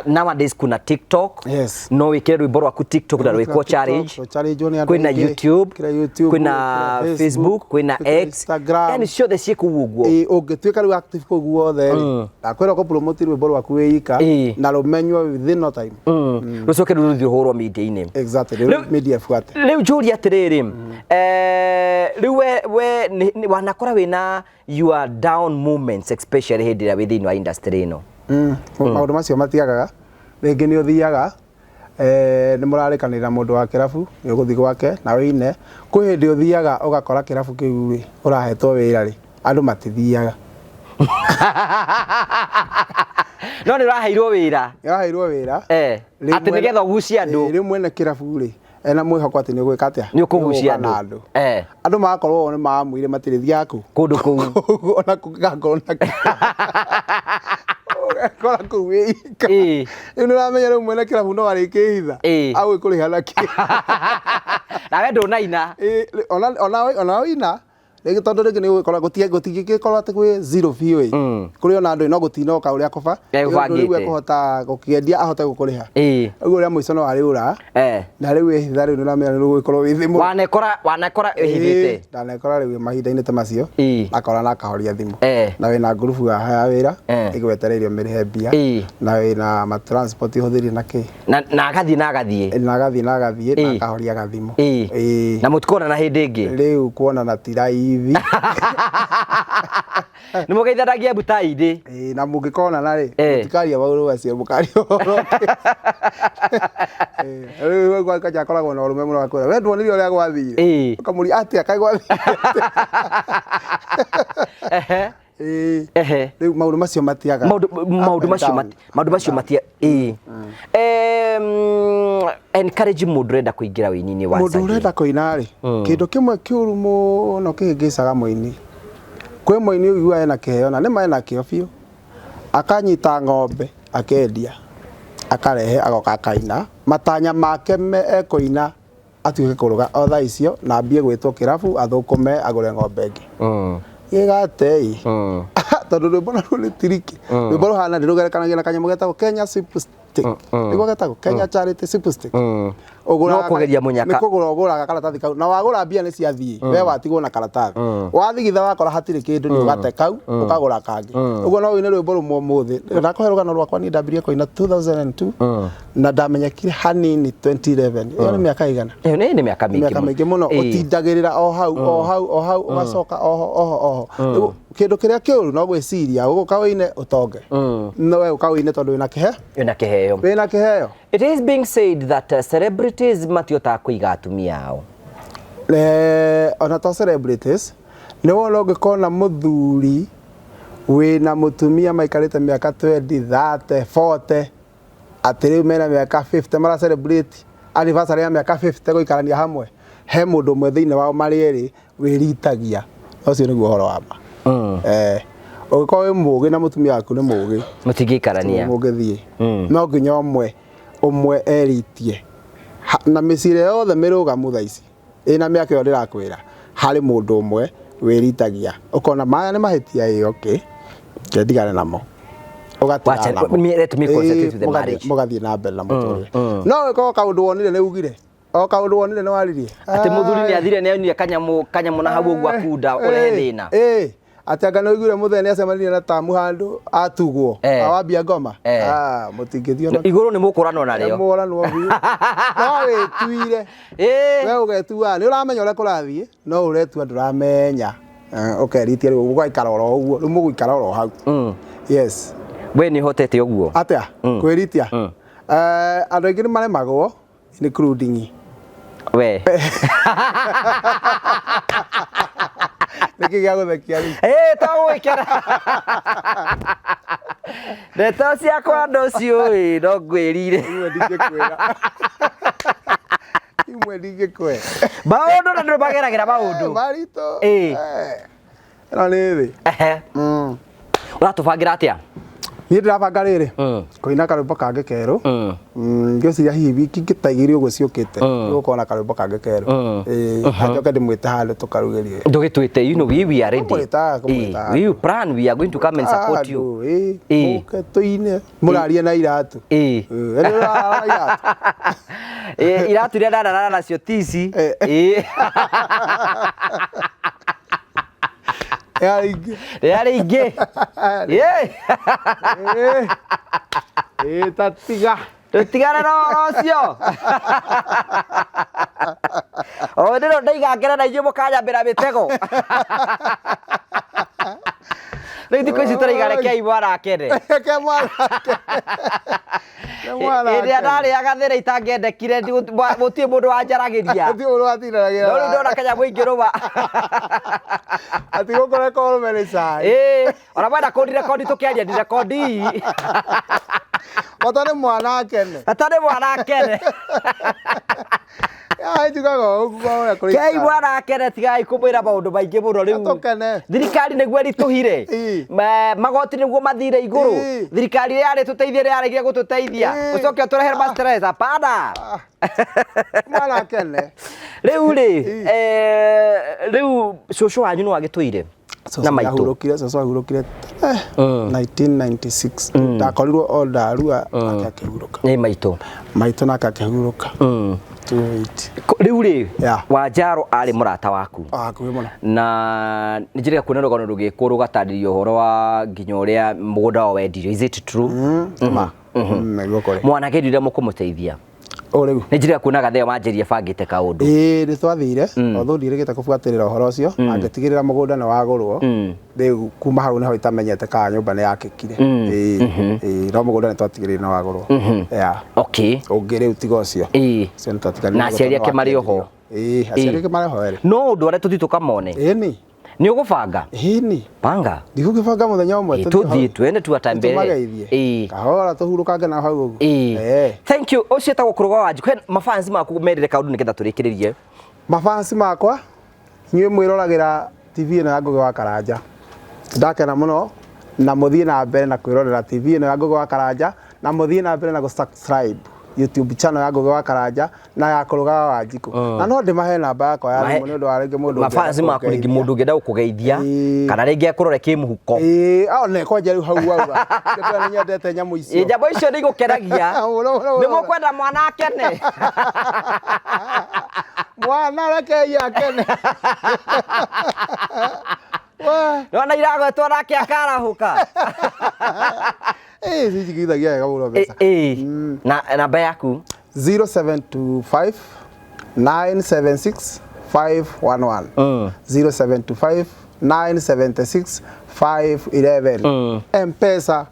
B: Nowadays kuna TikTok.
A: Yes.
B: No wĩkĩre rwĩmbo rwaku TikTok na rwĩkwo challenge.
A: Challenge nĩ andũ
B: Kwĩna
A: aingĩ.
B: YouTube,
A: Kwĩna YouTube,
B: kwĩna Facebook, kwĩna
A: kwĩna
B: X,
A: Instagram.
B: Yani ciothe ciĩ kũu ũguo.
A: Ĩ, ũngĩtuĩka rĩu active kũu guothe rĩ, ndakwĩra ũkũ promote rwĩmbo rwaku wĩ ika na rũmenywo within no time.
B: Rũcoke rĩu rũthiĩ rũhũrwo media-inĩ.
A: Exactly, rĩu media ĩbuate.
B: Rĩu njũria atĩrĩrĩ, rĩu we wanakora wĩna your down moments, especially hĩndĩ ĩrĩa wĩ thĩinĩ wa industry ĩno?
A: Maũndũ macio matiagaga. Rĩngĩ nĩ ũthiaga Nĩ mũrarĩkanĩra mũndũ wa kĩrabu nĩ ũgũthiĩ gwake na wĩine. Kwĩ hĩndĩ ũthiaga ũgakora kĩrabu kĩu rĩ, ũrahetwo wĩra rĩ, andũ matithiaga.
B: No nĩ ũraheirwo wĩra.
A: Nĩ ũraheirwo wĩra. Rĩu
B: Atĩ nĩgetha ũgucie andũ.
A: Rĩu mwene kĩrabu rĩ, ena mwĩhoko atĩ nĩ ũgwĩka atĩa?
B: Nĩ ũkũgucia
A: Nĩ ũgũka na
B: andũ.
A: andũ. Andũ magakorwo o nĩ maamwire matirĩthiaga kũ?
B: Kũndũ kũu.
A: Ona kũngĩgakorwo na ũgekora kũu wĩ ika. Rĩu nĩ ũramenya rĩu mwene kĩrabu no arĩkĩhitha. Agũkũrĩha na kĩ?
B: Nawe ndũnaina.
A: Ona wĩina rĩngĩ tondũ rĩngĩ nĩ ũgũkora gũtingĩgĩkorwo atĩ gwĩ zero biũ ĩ. Kũrĩ ona andũ no gũtinoka ũrĩa kũba.
B: Egũbangĩte.
A: Rĩu ekũhota gũkĩendia ahote gũkũrĩha. Ũguo rĩa mũico no arĩũra. Na rĩu wĩhitha rĩu nĩ ũramenya nĩ ũgũgĩkorwo wĩ thĩ mũno.
B: Wanekora wĩhithĩte.
A: Ndanekora rĩu mahinda-inĩ ta macio. Akora na akahoria thimũ. Na wĩna ngurubu ya wĩra ĩgwetereire ũmĩrĩhe mbia. Na wĩna ma transport ũhũthĩrire na kĩ.
B: Na agathiĩ na agathiĩ.
A: Na agathiĩ na agathiĩ na akahoria gathimũ.
B: Na mũtikonana hĩndĩ ĩngĩ.
A: Rĩu kuonana ti raithi.
B: Nĩ mũgeithanagia mbutai-inĩ.
A: Na mũngĩkonana rĩ, mũtikaria maũndũ macio, mũkaria ũhoro ũngĩ. Rĩu kwanja akoragwo na ũrũme mũno akwĩra, we nduonire ũrĩa gwathire? Ũkamũria atĩa kaĩ gwathire atĩa? Rĩu maũndũ macio matiaga.
B: Maũndũ macio maũndũ macio matia ĩĩ. Encourage mũndũ ũrenda kũingĩra wĩini-inĩ wa
A: Mũndũ ũrenda kũina rĩ, kĩndũ kĩmwe kĩũru mũno kĩhĩngĩcaga mũini. Kwĩ mũini ũiguaga ena kĩheo na nĩma ena kĩo biũ, akanyita ng'ombe akendia, akarehe agoka akaina, matanya make me ekũina atuĩke kũrũga o thaa icio na ambie gwĩtwo kĩrabu athũkũme agũre ng'ombe ĩngĩ. Gĩgate ĩ. Tondũ rwĩmbo naruo nĩ tiriki. Rwĩmbo rũhana ndĩrũgerekanagia na kanyamũ getagwo Kenya Sweepstake. Nĩguo getagwo Kenya Charity Sweepstake. Ũgũraga
B: No kũgeria mũnyaka.
A: Nĩ kũgũra ũgũraga karatathi kau na wagũra mbia nĩ ciathiĩ we watigwo na karatathi. Wathigitha wakora hatirĩ kĩndũ nĩ ũgate kau ũkagũra kangĩ. Ũguo no ũine rwĩmbo rũmwe ũmũthĩ. Ndakũhe rũgano rwakwa niĩ ndambirie kũina 2002 na ndamenyekire hanini 2011. Ĩyo nĩ mĩaka ĩigana?
B: Ĩyo nĩ mĩaka mĩingĩ
A: Mĩaka mĩingĩ mũno. Ũtindagĩrĩra o hau o hau o hau ũgacoka oho oho oho. Rĩu kĩndũ kĩrĩa kĩũru no gwĩciria ũgũka ũine ũtonge. No we ũka ũine tondũ wĩna kĩheo.
B: Wĩna kĩheo.
A: Wĩna kĩheo.
B: It is being said that celebrities matihotaga kũiga atumia ao.
A: Ona to celebrities, nĩ wona ũngĩkona mũthuri wĩna mũtumia maikarĩte mĩaka 20, 30, 40, atĩ rĩu mena mĩaka 50 mara celebrate anniversary ya mĩaka 50 gũikarania hamwe, he mũndũ ũmwe thĩinĩ wao marĩ erĩ wĩritagia. Ũcio nĩguo ũhoro wa ma. Ũngĩkorwo wĩ mũgĩ na mũtumia waku nĩ mũgĩ,
B: mũtingĩikarania.
A: Mũngĩthiĩ. No nginya ũmwe eritie. Na mĩciĩ yothe mĩrũgamu thaa ici ĩna mĩaka ĩyo ndĩrakwĩra, harĩ mũndũ ũmwe wĩritagia. Ũkona maya nĩ mahĩtia ĩ okay, reke ndigane namo. Ũgatigana
B: Wacha,
A: namo.
B: let me concentrate with the marriage.
A: Mũgathiĩ na mbere na mũtũrĩre. No ũngĩkorwo kaũndũ wonire nĩ ugire. O kaũndũ wonire nĩ waririe.
B: Atĩ mũthuri nĩ athire nĩ onire kanyamũ na hau ũguo akunda ũrehe thĩna.
A: Atĩ anga nĩ ũiguire mũthee nĩ acemanirie na tamu handũ atugwo. Awambia ngoma. Mũtingĩthiĩ ona
B: Igũrũ nĩ mũkũranwo narĩo.
A: Nĩ mũkũranwo biũ. No wĩtuire. We ũgetua nĩ ũramenya ũrĩa kũrathiĩ, no ũretua ndũramenya. Ũkeritia rĩu ũgaikara oro ũguo, rĩu mũgũikara oro hau. Yes.
B: We nĩ ũhotete ũguo?
A: Atĩa? Kwĩritia? Andũ aingĩ nĩ maremagwo, including
B: We.
A: Nĩkĩ gĩa gũthekia rĩu?
B: To gwĩkena. Ndeto ciakwa ndũciũĩ, no ngwĩrire.
A: Imwe ndingĩkwĩra. Imwe ndingĩkwĩra.
B: Maũndũ na ndũ mageragĩra maũndũ.
A: Maritũ. Ĩno nĩ thĩ.
B: Ũratũbangĩra atĩa?
A: Niĩ ndĩrabanga rĩrĩ, kũina karwĩmbo kangĩ kerũ. Ngĩciria hihi wiki ingĩ ta igĩrĩ ũguo ciũkĩte, nĩgũkorwo na karwĩmbo kangĩ kerũ. Na njoke ndĩmwĩte handũ tũkarugĩrie.
B: Ndũgĩtwĩte, you know, we are ready.
A: Kũmwĩta, kũmwĩta.
B: We plan, we are going to come and support you.
A: Handũ, mũke tũine. Mũrarie na iratũ. Nĩ ũrarara na iratũ.
B: Iratũ iria ndarara nacio ti ici.
A: Yarĩ ingĩ.
B: Yarĩ ingĩ.
A: Ta tiga.
B: Tũtigane na ũhoro ũcio. O ndĩro ndaiga ngere na inyuĩ mũkanyambĩra mĩtego. Rĩu thikũ ici tũraiga rekei mwana akene.
A: Reke mwana akene. Nĩ mwana
B: Hĩndĩ ĩrĩa
A: akene.
B: ndarĩaga thĩra itangĩendekire gũtirĩ mũndũ wanjaragĩria.
A: Gũtirĩ mũndũ watindanagĩra
B: No rĩu ndona kanyamũ ingĩrũma.
A: Ati gũkũreka ũrũme nĩ cai.
B: Ĩĩ, ona mwenda kũndirekondi tũkĩaria ndirekondi.
A: Bata nĩ mwana akene.
B: Bata nĩ mwana akene.
A: Ya njugaga ũguo ũrĩa kũrĩ.
B: Kei mwana akene tigai kũmwĩra maũndũ maingĩ mũno rĩu.
A: Tũkene.
B: Thirikari nĩguo ĩritũhire.
A: Ĩĩ.
B: Magoti nĩguo mathire igũrũ.
A: Ĩĩ.
B: Thirikari ĩrĩa yarĩ tũteithie ĩrĩa yaregire gũtũteithia.
A: Ĩĩ.
B: Ũcoke ũtũrehere ma stress hapana.
A: Mwana akene.
B: Rĩu rĩ,
A: Ĩĩ.
B: Rĩu cũcũ wanyu nĩ wagĩtũire na maitũ.
A: Ahurũkire, cũcũ ahurũkire 1996. Ndakorirwo o ndarua nake akĩhurũka.
B: Nĩ maitũ.
A: Maitũ nake akĩhurũka. 28.
B: Rĩu rĩ,
A: Yeah.
B: Wanjaro arĩ mũrata waku.
A: Ah, hakuhĩ mũno.
B: Na nĩ njĩrĩga kuona rũgano rũgĩkwo rũgatarĩria ũhoro wa nginya ũrĩa mũgũnda wao wendirio. Is it true?
A: Ma. Nĩguo kũrĩ.
B: Mwanake rĩrĩa mũkũmũteithia.
A: O rĩu.
B: Nĩ njĩrĩga kuona gathea wanjĩria bangĩte kaũndũ.
A: Ĩĩ nĩ twathire although ndirĩgĩte kũbuatĩrĩra ũhoro ũcio na ngĩtigĩrĩra mũgũnda nĩ wagũrwo rĩu kuma hau nĩho itamenyete kana nyũmba nĩ yakĩkire. Ĩĩ ĩĩ no mũgũnda nĩ twatigĩrĩire nĩ wagũrwo. Yeah.
B: Okay.
A: Ũngĩ rĩu tiga ũcio.
B: Ĩĩ.
A: Ũcio nĩ twatiganire
B: Na aciari ake marĩ oho?
A: Ĩĩ aciari ake marĩ oho erĩ.
B: No ũndũ ũrĩa tũthiĩ tũkamone.
A: Ĩni.
B: Nĩ ũgũbanga?
A: Ĩni.
B: Banga.
A: Ndigũkĩbanga mũthenya ũmwe
B: Ĩĩ, tũthiĩ twende tuatambere.
A: Tũmageithie.
B: Ĩĩ.
A: Kahora tũhurũkange nao hau ũguo.
B: Ĩĩ.
A: Ĩĩ.
B: Thank you. Ũcio etagwo Kũrũga wa Wanjikũ. He mafans maku merĩre kaũndũ nĩgetha tũrĩkĩrĩrie.
A: Mafansi makwa inyuĩ mwĩroragĩra TV ĩno ya Ngũgĩ wa Karanja ndakena mũno na mũthiĩ na mbere na kwĩrorera TV ĩno ya Ngũgĩ wa Karanja na mũthiĩ na mbere na gũ-subscribe YouTube channel ya Ngũgĩ wa Karanja na ya Kũrũga wa Wanjikũ na no ndĩmahe namba yakwa ya
B: Mahe-
A: thimũ nĩ ũndũ wa rĩngĩ mũndũ ũngĩenda
B: Mafans maku rĩngĩ
A: kũngeithia.
B: mũndũ ũngĩenda gũkũgeithia
A: Ĩĩ.
B: kana rĩngĩ akũrore kĩmũhuko.
A: Ĩĩ, ao ne kwanja rĩu hau wauga Nĩ nĩ nyendete nyamũ icio
B: Ĩĩ, Nyamũ icio nĩ igũkenagia.
A: Mũno, mũno,
B: Nĩ
A: mũno.
B: mũkwenda mwana akene.
A: Mwana rekei akene. Wee.
B: Nona iragwetwo nake akarahũka.
A: Ĩĩ cinjigithagia wega mũno mbeca.
B: Ĩĩ. Na namba yaku
A: 0725 976 511. 0725 976 511. M-Pesa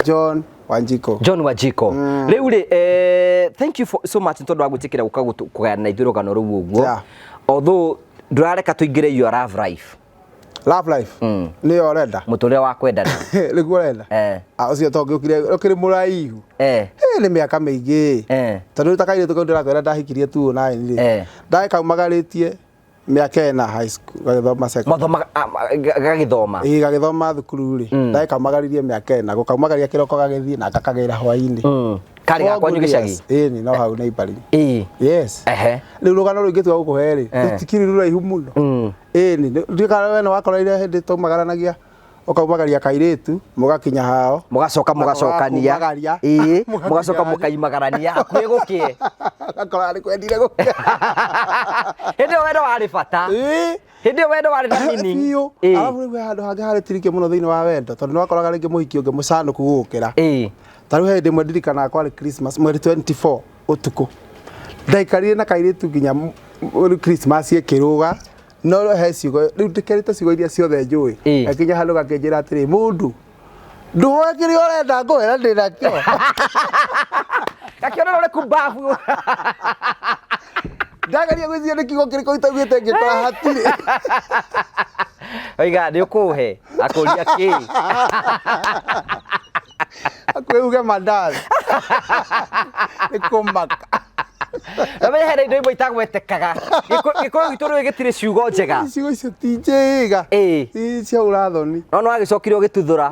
A: John Wanjiko.
B: John Wanjiko. Rĩu rĩ, thank you for, so much nĩ tondũ wa gwĩtĩkĩra gũka kũgayana na ithuĩ rũgano rũu ũguo.
A: Yeah.
B: Although ndũrareka tũingĩre your love life,
A: Love life. Nĩyo ũrenda.
B: mũtũrĩre wa kwendana.
A: Nĩguo ũrenda.
B: Eh.
A: Ah, ũcio to ngĩũkire ũkĩrĩ mũraihu.
B: Eh.
A: Ĩ nĩ mĩaka mĩingĩ.
B: Eh.
A: Tondũ rĩu ta kairĩtu kau ndĩrakwĩra ndahikirie 2009 rĩ.
B: Eh.
A: Ndagĩkaumagarĩtie mĩaka ĩna high school gagĩthoma secondary.
B: Mathoma gagĩthoma.
A: Ĩĩ gagĩthoma thukuru rĩ. Ndagĩkaumagaririe mĩaka ĩna gũkaumagaria kĩroko gagĩthiĩ na ngakagĩra hwainĩ.
B: Karĩ ga kwanyu gĩcagi.
A: Ĩĩ ni no hau neighboring.
B: Ĩĩ.
A: Yes.
B: Ehe.
A: Rĩu rũgano rũu ingĩtua gũkũhe rĩ,
B: Eh.
A: rũtikĩrĩ rũraihu mũno. Ĩĩ ni ndiũĩ kana we nĩ wakoreire hĩndĩ taumagaranagia ũkaumagaria kairĩtu mũgakinya hao.
B: Mũgacoka mũgacokania.
A: Mũgakumagaria.
B: Ĩĩ.
A: Mũgakinya
B: Mũgacoka
A: hanyu.
B: mũkaimagarania hakuhĩ gũkĩe.
A: Gakora nĩ kwendire gũkĩa.
B: Hĩndĩ ĩyo wendo warĩ bata.
A: Ĩĩ.
B: Hĩndĩ ĩyo wendo warĩ na meaning.
A: Biũ.
B: Ĩĩ.
A: Arabu rĩu he handũ hangĩ harĩ tiriki mũno thĩinĩ wa wendo tondũ nĩ wakoraga rĩngĩ mũhiki ũngĩ mũcanũku gũgũkĩra.
B: Ĩĩ.
A: Ta rĩu he hĩndĩ ĩmwe ndirikanaga kwarĩ Christmas mweri 24 ũtukũ ndaikarire na kairĩtu nginya Christmas ĩkĩrũga no he ciugo rĩu ndĩkerĩte ciugo iria ciothe njũĩ
B: Ĩĩ.
A: gakinya handũ gakĩnjĩra atĩrĩ mũndũ ndũhoe kĩrĩa ũrenda ngũhe na ndĩ nakĩo
B: Gakĩona ũrĩ kumbabu.
A: Ndageria gwĩciria nĩ kiugo kĩrĩkũ itaugĩte ngĩkora hatirĩ.
B: Oiga nĩ ũkũhe akũria kĩ.
A: Hakuhĩ uge mandazi. Nĩ kũmaka.
B: Namenya hena indo imwe itagwetekaga. Gĩkũyũ gitũ rĩu gĩtirĩ ciugo njega.
A: Ciugo icio ti njega.
B: Ĩĩ.
A: Ti cia ũrathoni.
B: No nĩ wagĩcokire ũgĩtuthũra.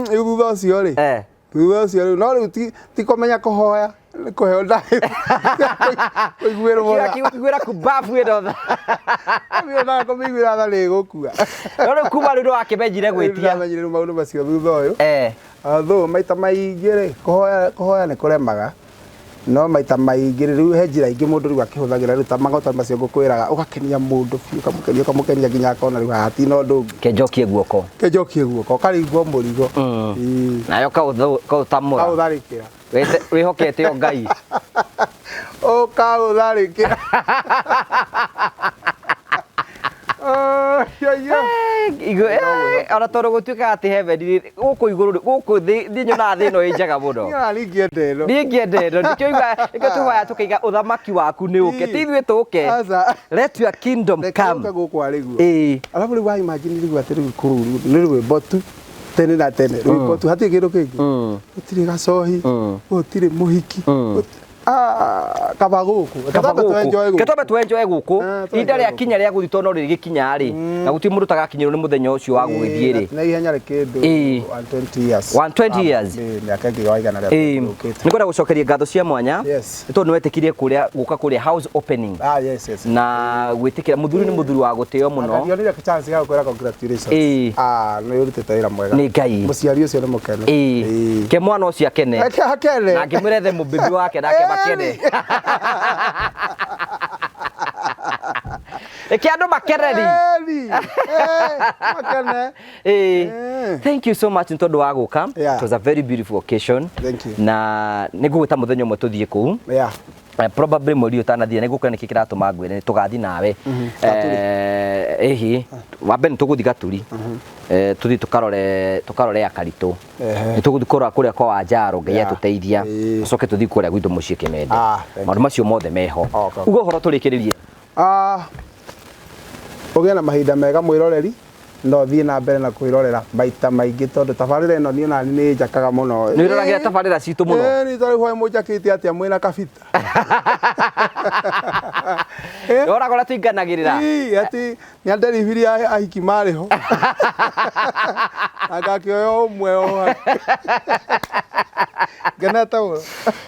A: Rĩu thutha ũcio rĩ.
B: Eh.
A: Thutha ũcio rĩu no rĩu ti kũmenya kũhoya nĩ kũheo ndaĩ. Kũiguĩrwo tha.
B: Kĩiguĩra kumbabu ĩno tha.
A: Niĩ kũmĩiguĩra tha nĩ ĩgũkua.
B: No rĩu kuma rĩu nĩ wakĩmenyire gwĩtia.
A: Ndamenyire rĩu maũndũ macio thutha ũyũ.
B: Eh.
A: Although maita maingĩ rĩ kũhoya nĩ kũremaga no maita maingĩ rĩ, rĩu he njĩra ingĩ mũndũ rĩu akĩhũthagĩra rĩu ta magota macio ngũkwĩraga ũgakenia mũndũ biũ ũkamũkenia ũkamũkenia nginya akona rĩu haha hatirĩ na ũndũ ũngĩ
B: Kenjokie guoko.
A: kenjokie guoko ũkarigwo mũrigo. Ĩĩ.
B: Nayo kaũtamũra.
A: Kaũtharĩkĩra.
B: Wĩhokete o Ngai.
A: Ũkaũtharĩkĩra. Oh, yo, yo.
B: Ona tondũ gũtuĩkaga atĩ heaven rĩ, gũkũ igũrũ rĩ, gũkũ thĩ niĩ nyonaga thĩ ĩno ĩ njega mũno.
A: Niĩ ona niĩ ingĩenda ĩno.
B: Niĩ ingĩenda ĩno nĩkĩo iga nĩkĩo tũhoya tũkaiga ũthamaki waku nĩ ũke ti ithuĩ tũke.
A: Aca.
B: Let your kingdom
A: Reke
B: come.
A: ũke gũkũ arĩ guo.
B: Ĩĩ.
A: Alafu rĩu wa imagine rĩu atĩ rĩu kũu rĩu nĩ rwĩmbo tu tene na tene rwĩmbo tu hatirĩ kĩndũ kĩngĩ gũtirĩ gacohi gũtirĩ mũhiki Ah, kaba gũkũ
B: Kaba
A: Twambe tũ-enjoy
B: gũkũ
A: gũkũ.
B: ketwambe twenjoe gũkũ
A: Ah, tũ-enjoy
B: ihinda rĩa
A: gũkũ.
B: kinya rĩa gũthiĩ tondũ no rĩgĩkinya rĩ na gũtirĩ mũndũ ũtagakinyĩrwo nĩ mũthenya ũcio wa gũgĩthiĩ rĩ
A: Na ihenya rĩ kĩndũ
B: Ĩĩ.
A: 120 years.
B: 120 years.
A: Ĩĩ, mĩaka ĩngĩ wa igana rĩa
B: Ĩĩ,
A: yũkĩte.
B: nĩ kwenda gũcokeria ngatho cia mwanya
A: Yes.
B: nĩ tondũ nĩ wetĩkirie kũrĩa gũka kũrĩa house opening
A: Ah, yes, yes.
B: na gwĩtĩkĩra mũthuri nĩ mũthuri wa gũtĩo mũno
A: Ndionire chance ya gũkwĩra congratulations.
B: Ĩĩ.
A: Ah, nĩ ũrutĩte wĩra mwega.
B: Nĩ Ngai.
A: Mũciari ũcio nĩ mũkenu.
B: Ĩĩ. Ke mwana ũcio akene
A: Reke akene.
B: na ngĩmwĩra ethe mũbibi wake nake makene reke andũ makeneri
A: Eri. Eh, makene.
B: Ĩĩ.
A: Eh.
B: Thank you so much nĩ tondũ wa gũka.
A: Yeah.
B: It was a very beautiful occasion.
A: Thank you.
B: Na nĩ ngũgwĩta mũthenya ũmwe tũthiĩ kũu.
A: Yeah.
B: Probably mweri ũyũ ũtanathira nĩ ngũkwĩra nĩkĩ kĩratũma ngwĩre tũgathiĩ nawe.
A: Gaturi.
B: Ĩhĩ wa mbere nĩ tũgũthiĩ Gaturi. Tũthiĩ tũkarore tũkarore Akaritũ.
A: Ehe.
B: Nĩ tũgũthiĩ kũrora kũrĩa kwa Wanjaro Ngai
A: Yeah.
B: atũteithia.
A: Ĩĩ.
B: Tũcoke tũthiĩ kũrĩa gwitũ mũciĩ Kĩmende.
A: Ah, thank
B: Maũndũ macio mothe meho.
A: Okay.
B: Uga ũhoro tũrĩkĩrĩrie.
A: Ah, ũgĩe na mahinda mega mwĩroreri na ũthiĩ na mbere na kwĩrorera maita maingĩ tondũ tabarĩra ĩno niĩ nani nĩ njakaga mũno.
B: Nĩ wĩroragĩra tabarĩra citũ mũno.
A: Ĩĩ, nĩ tarĩu hwaĩ mũnjakĩte atĩa mwĩna kabita. Eh?
B: Woraga ũrĩa tũinganagĩrĩra.
A: Ii, atĩ nĩ anderibirie ahiki marĩ ho na ngakĩoya ũmwe o hau. Ngenete mũno.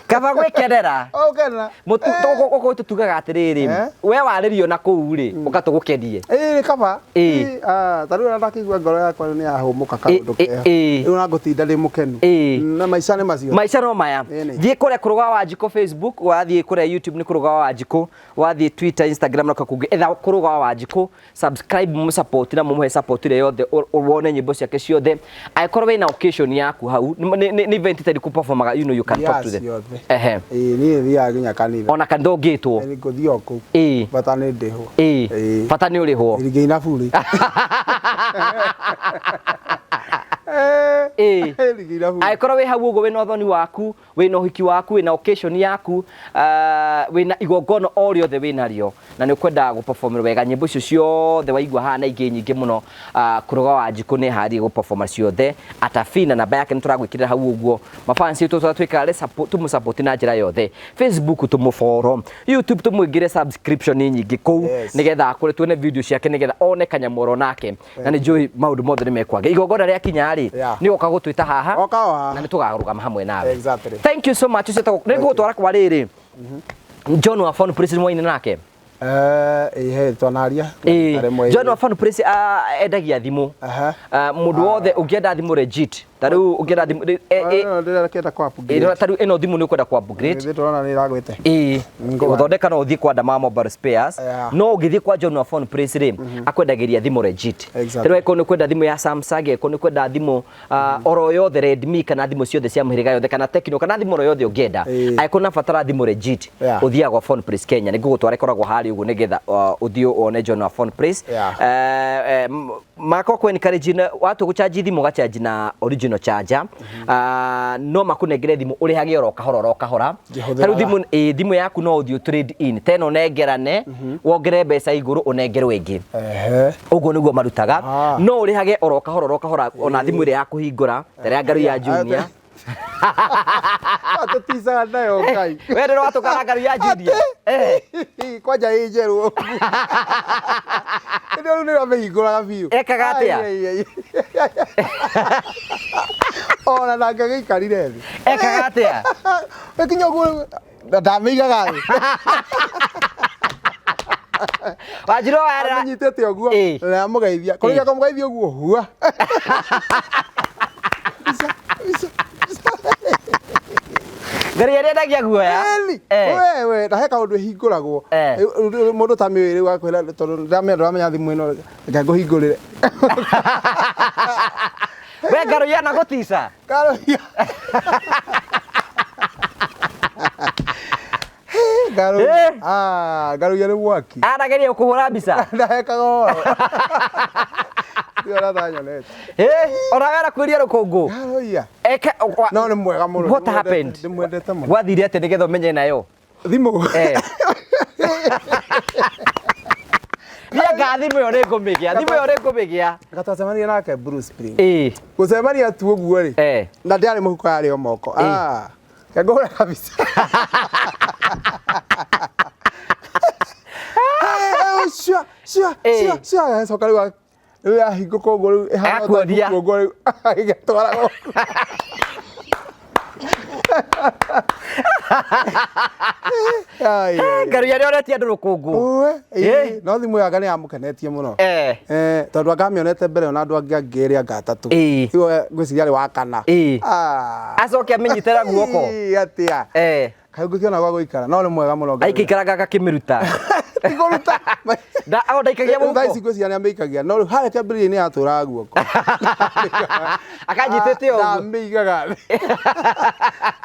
B: Kaba gwĩkenera.
A: Ũkena.
B: Gũkũ tũtugaga atĩrĩrĩ
A: Eh?
B: we warĩrio na kũu rĩ ũka tũgũkenie
A: Ĩĩ kaba.
B: Ĩĩ.
A: Ĩĩ, ah, ta rĩu ona ndakĩigua ngoro yakwa nĩ yahũmũka kaũndũ
B: Ĩĩ,
A: keho.
B: ĩĩ.
A: Rĩu na ngũtinda ndĩ mũkenu.
B: Ĩĩ.
A: Na maica nĩ macio.
B: maica no maya
A: Ĩĩ nĩ.
B: thiĩ kũrĩa kũrũga wa Wanjikũ Facebook wathiĩ kũrĩa YouTube nĩ kũrũga wa Wanjikũ wathiĩ Twitter Instagram na kũngĩ etha kũrũga wa Wanjikũ subscribe mu support na mumuhe support ĩrĩa yothe wone nyĩmbo ciake ciothe angĩkorwo wĩna occasion yaku hau nĩ event ĩtarĩ kũ performaga you know you can talk to them
A: ciothe.
B: ehe
A: Ĩĩ, niĩ thiaga nginya kanitha.
B: ona kanitha ũngĩtwo
A: Ĩĩ, ngũthiĩ o kũu.
B: Ĩĩ.
A: Bata nĩ ndĩhwo.
B: ĩĩ
A: Ĩĩ.
B: bata nĩ ũrĩhwo
A: Ĩrĩ nginya burĩ.
B: Ĩĩ.
A: Ĩrĩ nginya burĩ.
B: Angĩkorwo wĩ hau ũguo wĩna ũthoni waku wĩna ũhiki waku wĩna occasion yaku wĩna igongona o rĩothe wĩnarĩo na nĩ ũkwenda gũperform wega nyĩmbo icio ciothe waigua haha na ingĩ nyingĩ mũno kũrũga wa Wanjikũ nĩ harĩrie gũperform ciothe atafina namba yake nĩ tũragwĩkĩrĩra hau ũguo mafans itũ twĩkaga tũmũsupport na njĩra yothe Facebook tũmũfollow YouTube tũmwĩngĩre subscription nyingĩ kũu
A: Yes.
B: nĩgetha akũre tuone video ciake nĩgetha one kanyamũ nake na nĩ njũĩ maũndũ mothe nĩ mekwagĩra igongona rĩa kinya rĩ
A: Yeah.
B: nĩ ũgoka gũtwĩta haha
A: Oka o haha.
B: na nĩ tũgarũgama hamwe nawe
A: Exactly.
B: Thank you so much ũcio nĩ ngũgũtwara kwa rĩrĩ John wa Phone Praise mwaine nake
A: Ĩĩ, he twanaria.
B: Ĩĩ.
A: Tarĩ mwe-
B: John wa Phone Praise endagia thimũ
A: Aha.
B: Mũndũ wothe ũngĩenda thimũ legit ta rĩu ũngĩenda thimũ
A: Ĩno ndĩrakĩenda kũ upgrade.
B: ta rĩu ĩno thimũ nĩ ũkwenda kũ upgrade
A: Githĩ tũrona nĩ ĩragwĩte.
B: Ĩĩ
A: Ngũa.
B: gũthondeka no ũthiĩ kwa Dama Mobile Spares
A: Yeah.
B: no ũngĩthiĩ kwa John wa Phone Praise rĩ akwendagĩria thimũ legit
A: Exactly.
B: ta rĩu angĩkorwo nĩ ũkwenda thimũ ya Samsung angĩkorwo nĩ ũkwenda thimũ oro yothe Redmi kana thimũ ciothe cia mũhĩrĩga yothe kana Tecno kana thimũ oro yothe ũngĩenda
A: Ĩĩ.
B: angĩkorwo ũrabatara thimũ legit
A: Yeah.
B: ũthiaga kwa Phone Praise Kenya nĩ ngũgũtwara ĩkoragwo harĩa ũguo nĩgetha ũthiĩ wone John wa Phone Praise
A: Yeah.
B: Makwa kũ encourage watua gũchanji thimũ ũgachanji na original charger no makũnengere thimũ ũrĩhage oro kahora oro kahora
A: Ngĩhũthĩraga.
B: ta rĩu thimũ ĩĩ thimũ yaku no ũthiĩ trade in tena ũnengerane wongerere mbeca igũrũ ũnengerwo ĩngĩ
A: Ehe.
B: ũguo nĩguo marutaga
A: Ah.
B: no ũrĩhage oro kahora oro kahora ona thimũ ĩrĩa ya kũhingũra ta ĩrĩa ngaru ya junior
A: Atũticaga nayo Ngai.
B: we ndĩrĩ watũkara ngaru ya junior Eh.
A: Kwanja ĩ njerũ. Ĩndĩ rĩu nĩ amĩhingũraga biũ.
B: Ekaga atĩa?
A: Ai, ai, ai. Ona ndangĩgĩikarire thĩ.
B: Ekaga atĩa?
A: Ĩkinya ũguo ndamĩigaga thĩ.
B: Wanjirũ werera
A: Amĩnyitĩte ũguo
B: Ĩ.
A: na amũgeithia. Kũrĩkia kũmũgeithia ũguo hua. Mbica, mbica, mbica.
B: Ngari ĩrĩa endagia guoya
A: Ĩni,
B: Eh.
A: we we na he kaũndũ ĩhingũragwo.
B: Eh.
A: Mũndũ ta mĩũĩ rĩu akwĩra tondũ ndamenya ndũramenya thimũ ĩno reke ngũhingũrĩre.
B: We ngaru yana gũtica
A: Ngaruia. Ngaruia.
B: Eh.
A: Ah, ngaruia nĩ mwaki.
B: Arageria kũhũra mbica
A: Ndahekaga ũhoro. Tiga ũrĩa atanyonete.
B: Eh, ona we arakuĩria rũkũngũ.
A: Hallelujah.
B: Eke
A: No nĩ mwega mũno.
B: What happened?
A: Ndĩmwendete mũno.
B: Gwathire atĩa nĩgetha ũmenye nayo?
A: Thimũ.
B: Eh. Niĩ anga thimũ ĩyo nĩngũmĩgĩa, thimũ ĩyo nĩngũmĩgĩa.
A: Gatwacemania nake Blue Spring.
B: Ĩĩ.
A: Gũcemania tu ũguo rĩ.
B: Eh.
A: Na ndĩarĩ mũhuko yarĩ o moko. Ah. Ngũra kabisa. Sure, sure,
B: Eh.
A: sure, sure. Agacoka rĩu rĩu yahingũka ũguo rĩu ĩhana o ta
B: Agakuonia.
A: ibuku ũguo rĩu agĩgatwara gũkũ. Ai, ai, ai.
B: Ngaruya nĩ onetie andũ rũkũngũ.
A: Ũe,
B: Eh.
A: ĩĩ, no thimũ ĩyo anga nĩ yamũkenetie mũno.
B: Eh.
A: Eh, tondũ anga amĩonete mbere ona andũ angĩ angĩ erĩ anga atatũ.
B: Ĩĩ.
A: Rĩu ngwĩciria arĩ wa kana.
B: Ĩĩ.
A: Ah.
B: Acoke amĩnyitĩra guoko.
A: Ĩĩ, atĩa.
B: Eh.
A: Kaĩ ngũkĩona gwa gũikara no nĩ mwega mũno. Ngai.
B: Aikĩikaraga agakĩmĩruta.
A: Ti kũruta.
B: Nda o ndaikagia
A: Rĩu thaa ici
B: mũhuko.
A: ngwĩciria nĩ amĩikagia no rĩu harĩa kĩambĩrĩria-inĩ yatũraga guoko.
B: Akanyitĩte ũguo.
A: Ndamĩigaga thĩ.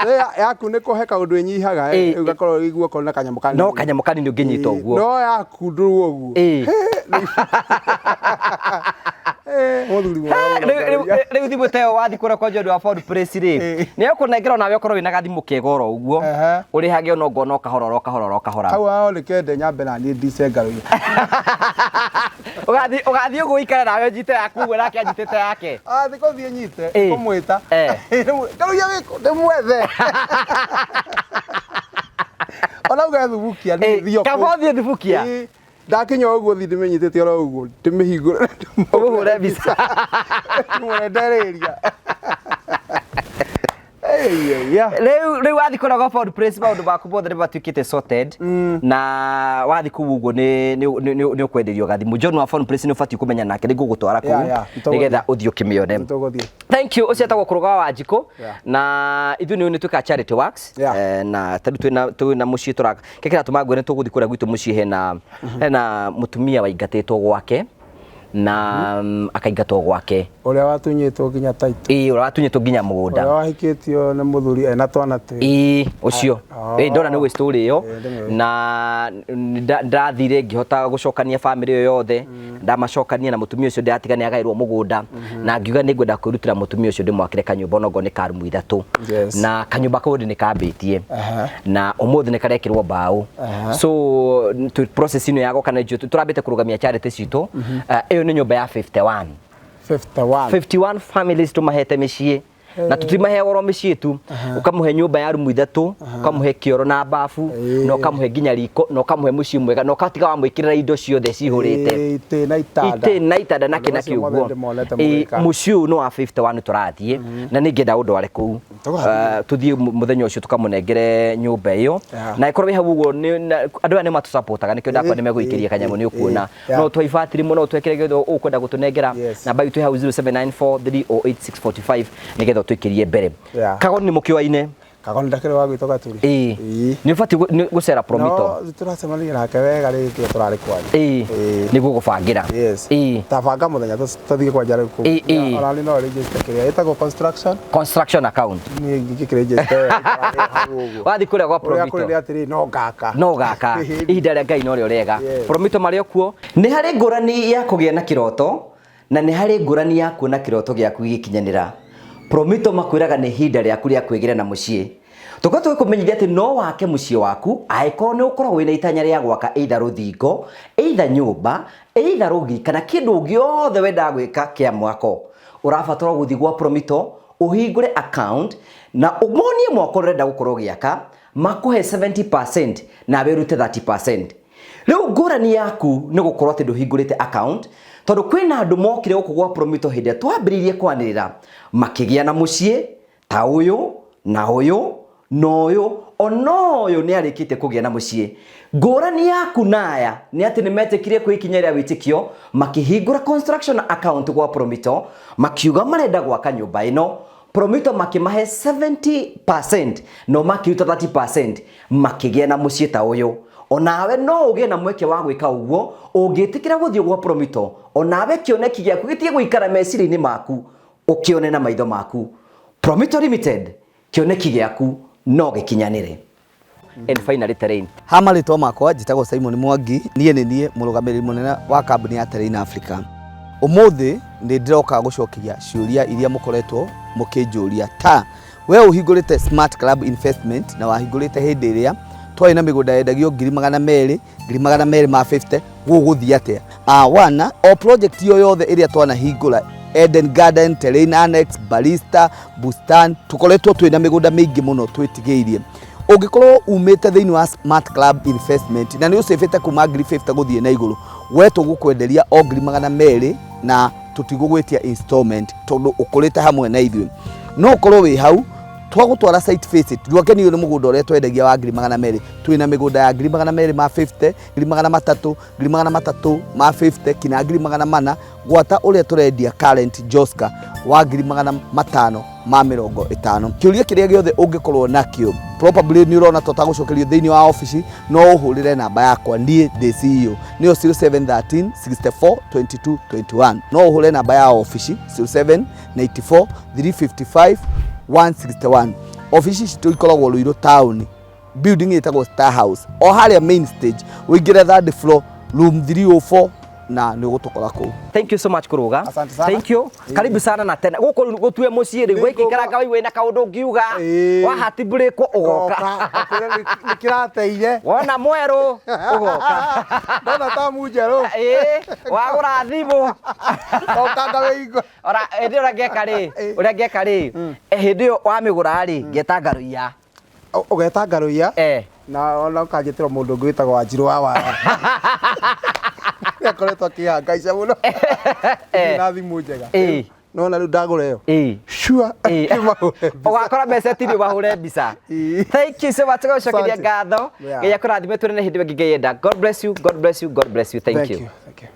A: Rĩu yaku nĩ kũhe kaũndũ ĩnyihaga
B: Ĩĩ.
A: rĩu gakorwo ĩ guoko na kanyamũ kanini.
B: No kanyamũ kanini ũngĩnyita
A: Ĩĩ,
B: ũguo.
A: No yaku ndũrũ ũguo.
B: Ĩĩ.
A: Eh, mũthuri mwega mũno,
B: Rĩu-
A: Ngai.
B: rĩu rĩu thimũ ta ĩyo wathiĩ kũrĩa kwa John wa Ford Place rĩ
A: Ĩĩ.
B: nĩ ekũnengera onawe ũkorwo wĩna gathimũ kega oro ũguo
A: Ehe.
B: ũrĩhage ona ũngona o kahora oro kahora oro kahora
A: Hau hao nĩ kende nyambe na niĩ ndice ngarũiya.
B: ũgathiĩ ũgathiĩ ũguo ũikare nawe ũnyite yaku ũguo nake anyitĩte yake
A: Ah, thĩ kũthiĩ nyite
B: Ĩĩ.
A: kũmwĩta.
B: Eh.
A: Ngarũiya wĩkũ ndĩmwethe. Ona uga thubukia
B: Ĩĩ,
A: nĩ thiĩ o
B: kaba
A: kũu.
B: ũthiĩ thubukia
A: Ĩĩ, Ndakinya ũguo thiĩ ndĩmĩnyitĩte oro ũguo ndĩmĩhingũre.
B: Ũmũhũre mbica.
A: Ndĩmwĩre nderĩria. Ei, ei, ya.
B: rĩu rĩu wathiĩ kũrĩa gwa Ford Place maũndũ maku mothe nĩ matuĩkĩte sorted na wathiĩ kũu ũguo nĩ nĩ- nĩ nĩ ũkwenderio gathimũ John wa Ford Place nĩ ũbatiĩ kũmenya nake nĩ ngũgũtwara kũu
A: Yeah, yeah, nĩtũgũthiĩ.
B: nĩgetha ũthiĩ ũkĩmĩone
A: Nĩtũgũthiĩ.
B: Thank you. Ũcio etagwo Kũrũga wa Wanjikũ
A: Yeah.
B: na ithuĩ nĩ twĩkaga charity works
A: Yeah.
B: Eh, na tarĩu twĩna twĩna mũciĩ tũraka kĩrĩa kĩratũma ngwĩre tũgũthiĩ kũrĩa gwitũ mũciĩ hena hena mũtumia waingatĩtwo gwake na akaingatwo gwake
A: Ũrĩa watunyĩtwo nginya taitũ.
B: ĩĩ ũrĩa watunyĩtwo nginya mũgũnda
A: Ũrĩa wahikĩtio nĩ mũthuri ena twana twĩrĩ.
B: ĩĩ ũcio
A: Ah.
B: ĩĩ ndona nĩ gwĩ story ĩyo
A: Ĩĩ, ndĩmĩũĩ.
B: na ndathire ngĩhota gũcokania family ĩyo yothe ndamacokania na mũtumia ũcio ndĩratiga nĩ agaĩrwo mũgũnda na ngiuga nĩ ngwenda kwĩrutĩra mũtumia ũcio ndĩmwakĩre kanyũmba onokorwo nĩ ka rumu ithatũ
A: Yes.
B: na kanyũmba kau ndĩ nĩ kambĩtie
A: Aha.
B: na ũmũthĩ nĩ karekĩrwo mbaũ
A: Aha.
B: so process ĩno ya gwaka nĩ njũĩ tũrambĩte kũrũgamia charity citũ ĩyo nĩ nyũmba ya 51
A: 51.
B: 51 families tumahete mĩciĩ na tutimaheaga oro mĩciĩ tu ũkamũhe nyũmba ya rumu ithatũ ũkamũhe kĩoro na bafu
A: Ĩĩ.
B: na ũkamũhe nginya riko na ũkamũhe mũciĩ mwega na ũgatiga wamwĩkĩrĩra indo ciothe cihũrĩte
A: Ĩĩ, itĩ na itanda.
B: itĩ na itanda na kĩ na
A: Maũndũ
B: kĩ
A: macio mothe
B: ũguo
A: ndĩmonete
B: Ĩĩ,
A: mũgĩka.
B: mũciĩ ũyũ nĩ wa 51 tũrathiĩ na nĩ ngĩenda ũndware kũu
A: Tũgathiĩ.
B: Tũthiĩ mũthenya ũcio tũkamũnengere nyũmba ĩyo
A: Yeah.
B: na ĩkorwo wĩ hau ũguo andũ aya nĩ matũcapotaga nĩkĩo ndakwa
A: Ĩĩ,
B: nĩ megũikĩria
A: ĩĩ,
B: kanyamũ nĩ
A: ĩĩ,
B: ũkuona
A: yeah.
B: no twaibatiri mũno twekĩre gĩothe ũkwenda gũtũnengera
A: Yes.
B: namba itũ hau 0794308645 nĩgetha ũtũikĩrie mbere
A: Yeah.
B: kagoni nĩ mũkĩoaine
A: Kagoni ndakĩrĩ wa gwĩtwo Gaturi.
B: ĩĩ
A: Ĩĩ.
B: nĩ ũbatiĩ gũcera promito
A: No tũracemania nake wega rĩngĩ tũrarĩ kwanyu.
B: ĩĩ
A: Ĩĩ.
B: nĩguo gũbangĩra
A: Yes.
B: ĩĩ
A: Tabanga mũthenya tũthiĩ kwanja rĩu kũu.
B: Ĩĩ, ĩĩ.
A: Ona niĩ no register kĩrĩa ĩtagwo construction.
B: construction account
A: Niĩ ngĩkĩregister hau ũguo.
B: wathiĩ kũrĩa gwa
A: Ũrĩa kũrĩ
B: promito
A: nĩ atĩrĩ no ngaka.
B: no gaka ihinda rĩa ngai norĩo rĩega
A: Yes.
B: promito marĩ o kuo nĩ harĩ ngũrani ya kũgĩa na kĩroto na nĩ harĩ ngũrani ya kuona kĩroto gĩaku gĩgĩkinyanĩra promito makwĩraga nĩ ihinda rĩaku rĩa kwĩgĩra na mũciĩ tũkorwo tũgĩkũmenyithia atĩ no wake mũciĩ waku angĩkorwo nĩ ũkoragwo wĩna itanya rĩa gwaka either rũthingo either nyũmba either rũgiri kana kĩndũ gĩothe wendaga gwĩka kĩa mwako ũrabatara gũthiĩ gwa promito ũhingũre account na ũmonie mwako ũrenda gũkorwo ũgĩaka makũhe 70% nawe ũrute 30% rĩu ngũrani yaku nĩ gũkorwo atĩ ndũhingũrĩte account tondũ kwĩna andũ mokire gũkũ gwa promito hĩndĩ ĩrĩa twambĩrĩirie kwanĩrĩra makĩgĩa na mũciĩ ta ũyũ na ũyũ na ũyũ ona ũyũ nĩ arĩkĩtie kũgĩa na mũciĩ ngũrani yaku na aya nĩ atĩ nĩ metĩkirie kwĩ ikinya rĩa wĩtĩkio makĩhingũra construction account gwa promito makiuga marenda gwaka nyũmba ĩno promito makĩmahe 70% no makĩruta 30% makĩgĩa na mũciĩ ta ũyũ onawe no ũgĩe na mweke wa gwĩka ũguo ũngĩtĩkĩra gũthiĩ gwa promito onawe kĩoneki gĩaku gĩtige gũikara meciria-inĩ maku ũkĩone na maitho maku promito limited kĩoneki gĩaku no gĩkinyanĩre and finally terrain
C: Ha marĩtwa makwa njĩtagwo Simon Mwangi niĩ nĩ niĩ mũrũgamĩrĩri mũnene wa kambuni ya Terrain Africa. Ũmũthĩ nĩ ndĩroka gũcokia ciũria iria mũkoretwo mũkĩnjũria ta we ũhingũrĩte Smart Club Investment na wahingũrĩte hĩndĩ ĩrĩa twarĩ na mĩgũnda yendagio 200,000, 250,000, gũgũthiĩ atĩa? Wana o project yo yothe ĩrĩa twanahingũra, Eden Garden, Terrain Annex, Barista, Bustan, tũkoretwo twĩna mĩgũnda mĩingĩ mũno twĩtigĩirie. Ũngĩkorwo umĩte thĩinĩ wa Smart Club Investment na nĩ ũcĩbĩte kuma 50,000 gũthiĩ na igũrũ, we tũgũkwenderia o 200,000 na tũtigũgwĩtia installment tondũ ũkũrĩte hamwe na ithuĩ. No ũkorwo wĩ hau twagũtwara site visit, ndwakenio nĩ mũgũnda ũrĩa twendagia wa 200,000, twĩna mĩgũnda ya 250,000, 300,000, 350,000 kinya 400,000, gwata ũrĩa tũrendia current Joska wa 550,000. Kĩũria kĩrĩa gĩothe ũngĩkorwo nakĩo, probably nĩ ũrona tũtagũcokerio thĩinĩ wa obici, no ũhũrĩre namba yakwa, niĩ ndĩ CEO, nĩyo 0713 64 22 21. No ũhũre namba ya obici 0794 355 161. Obici citũ ikoragwo Ruiru town, building ĩtagwo Star House, o harĩa main stage, ũingĩre third floor, room 304, na nĩ ũgũtũkora kũu.
B: Thank you so much kuruga.
A: Asante sana.
B: Thank you. Karibu sana na tena gũkũ rĩu gũtue mũciĩ rĩu waikĩikaraga waigue na kaũndũ ũngiuga wahatibũrĩkwo ũgoka.
A: Nä kä rateire.
B: Wona mwerũ ũgoka.
A: Ndona tamu njerå.
B: Ĩĩ, wagũra thimũ.
A: Okanga wä ingo.
B: Ora hĩndĩ ĩyo ũrĩa ngeka rĩ, ũrĩa ngeka rĩ, hĩndĩ ĩyo wamĩgũra rĩ, ngeta ngarũiya.
A: Ũgeta ngarũiya na ona ũkanjĩtĩra mũndũ ũngĩ wĩtagwo Wanjirũ wa Waya. Nĩ akoretwo akĩhangaica mũno na thimũ njega. Nona rĩu ndagũra ĩyo. Sure. Kĩmahũre mbica.
B: Ũgakora mecetiri ũmahũre mbica. Thank you so much gũcokeria
A: Asante.
B: ngatho.
A: Yeah.
B: Ngai akũrathime tũrĩ na hĩndĩ ĩngĩ Ngai enda. God bless you, God bless you, God bless you. Thank
A: Thank
B: you.
A: you. Thank you.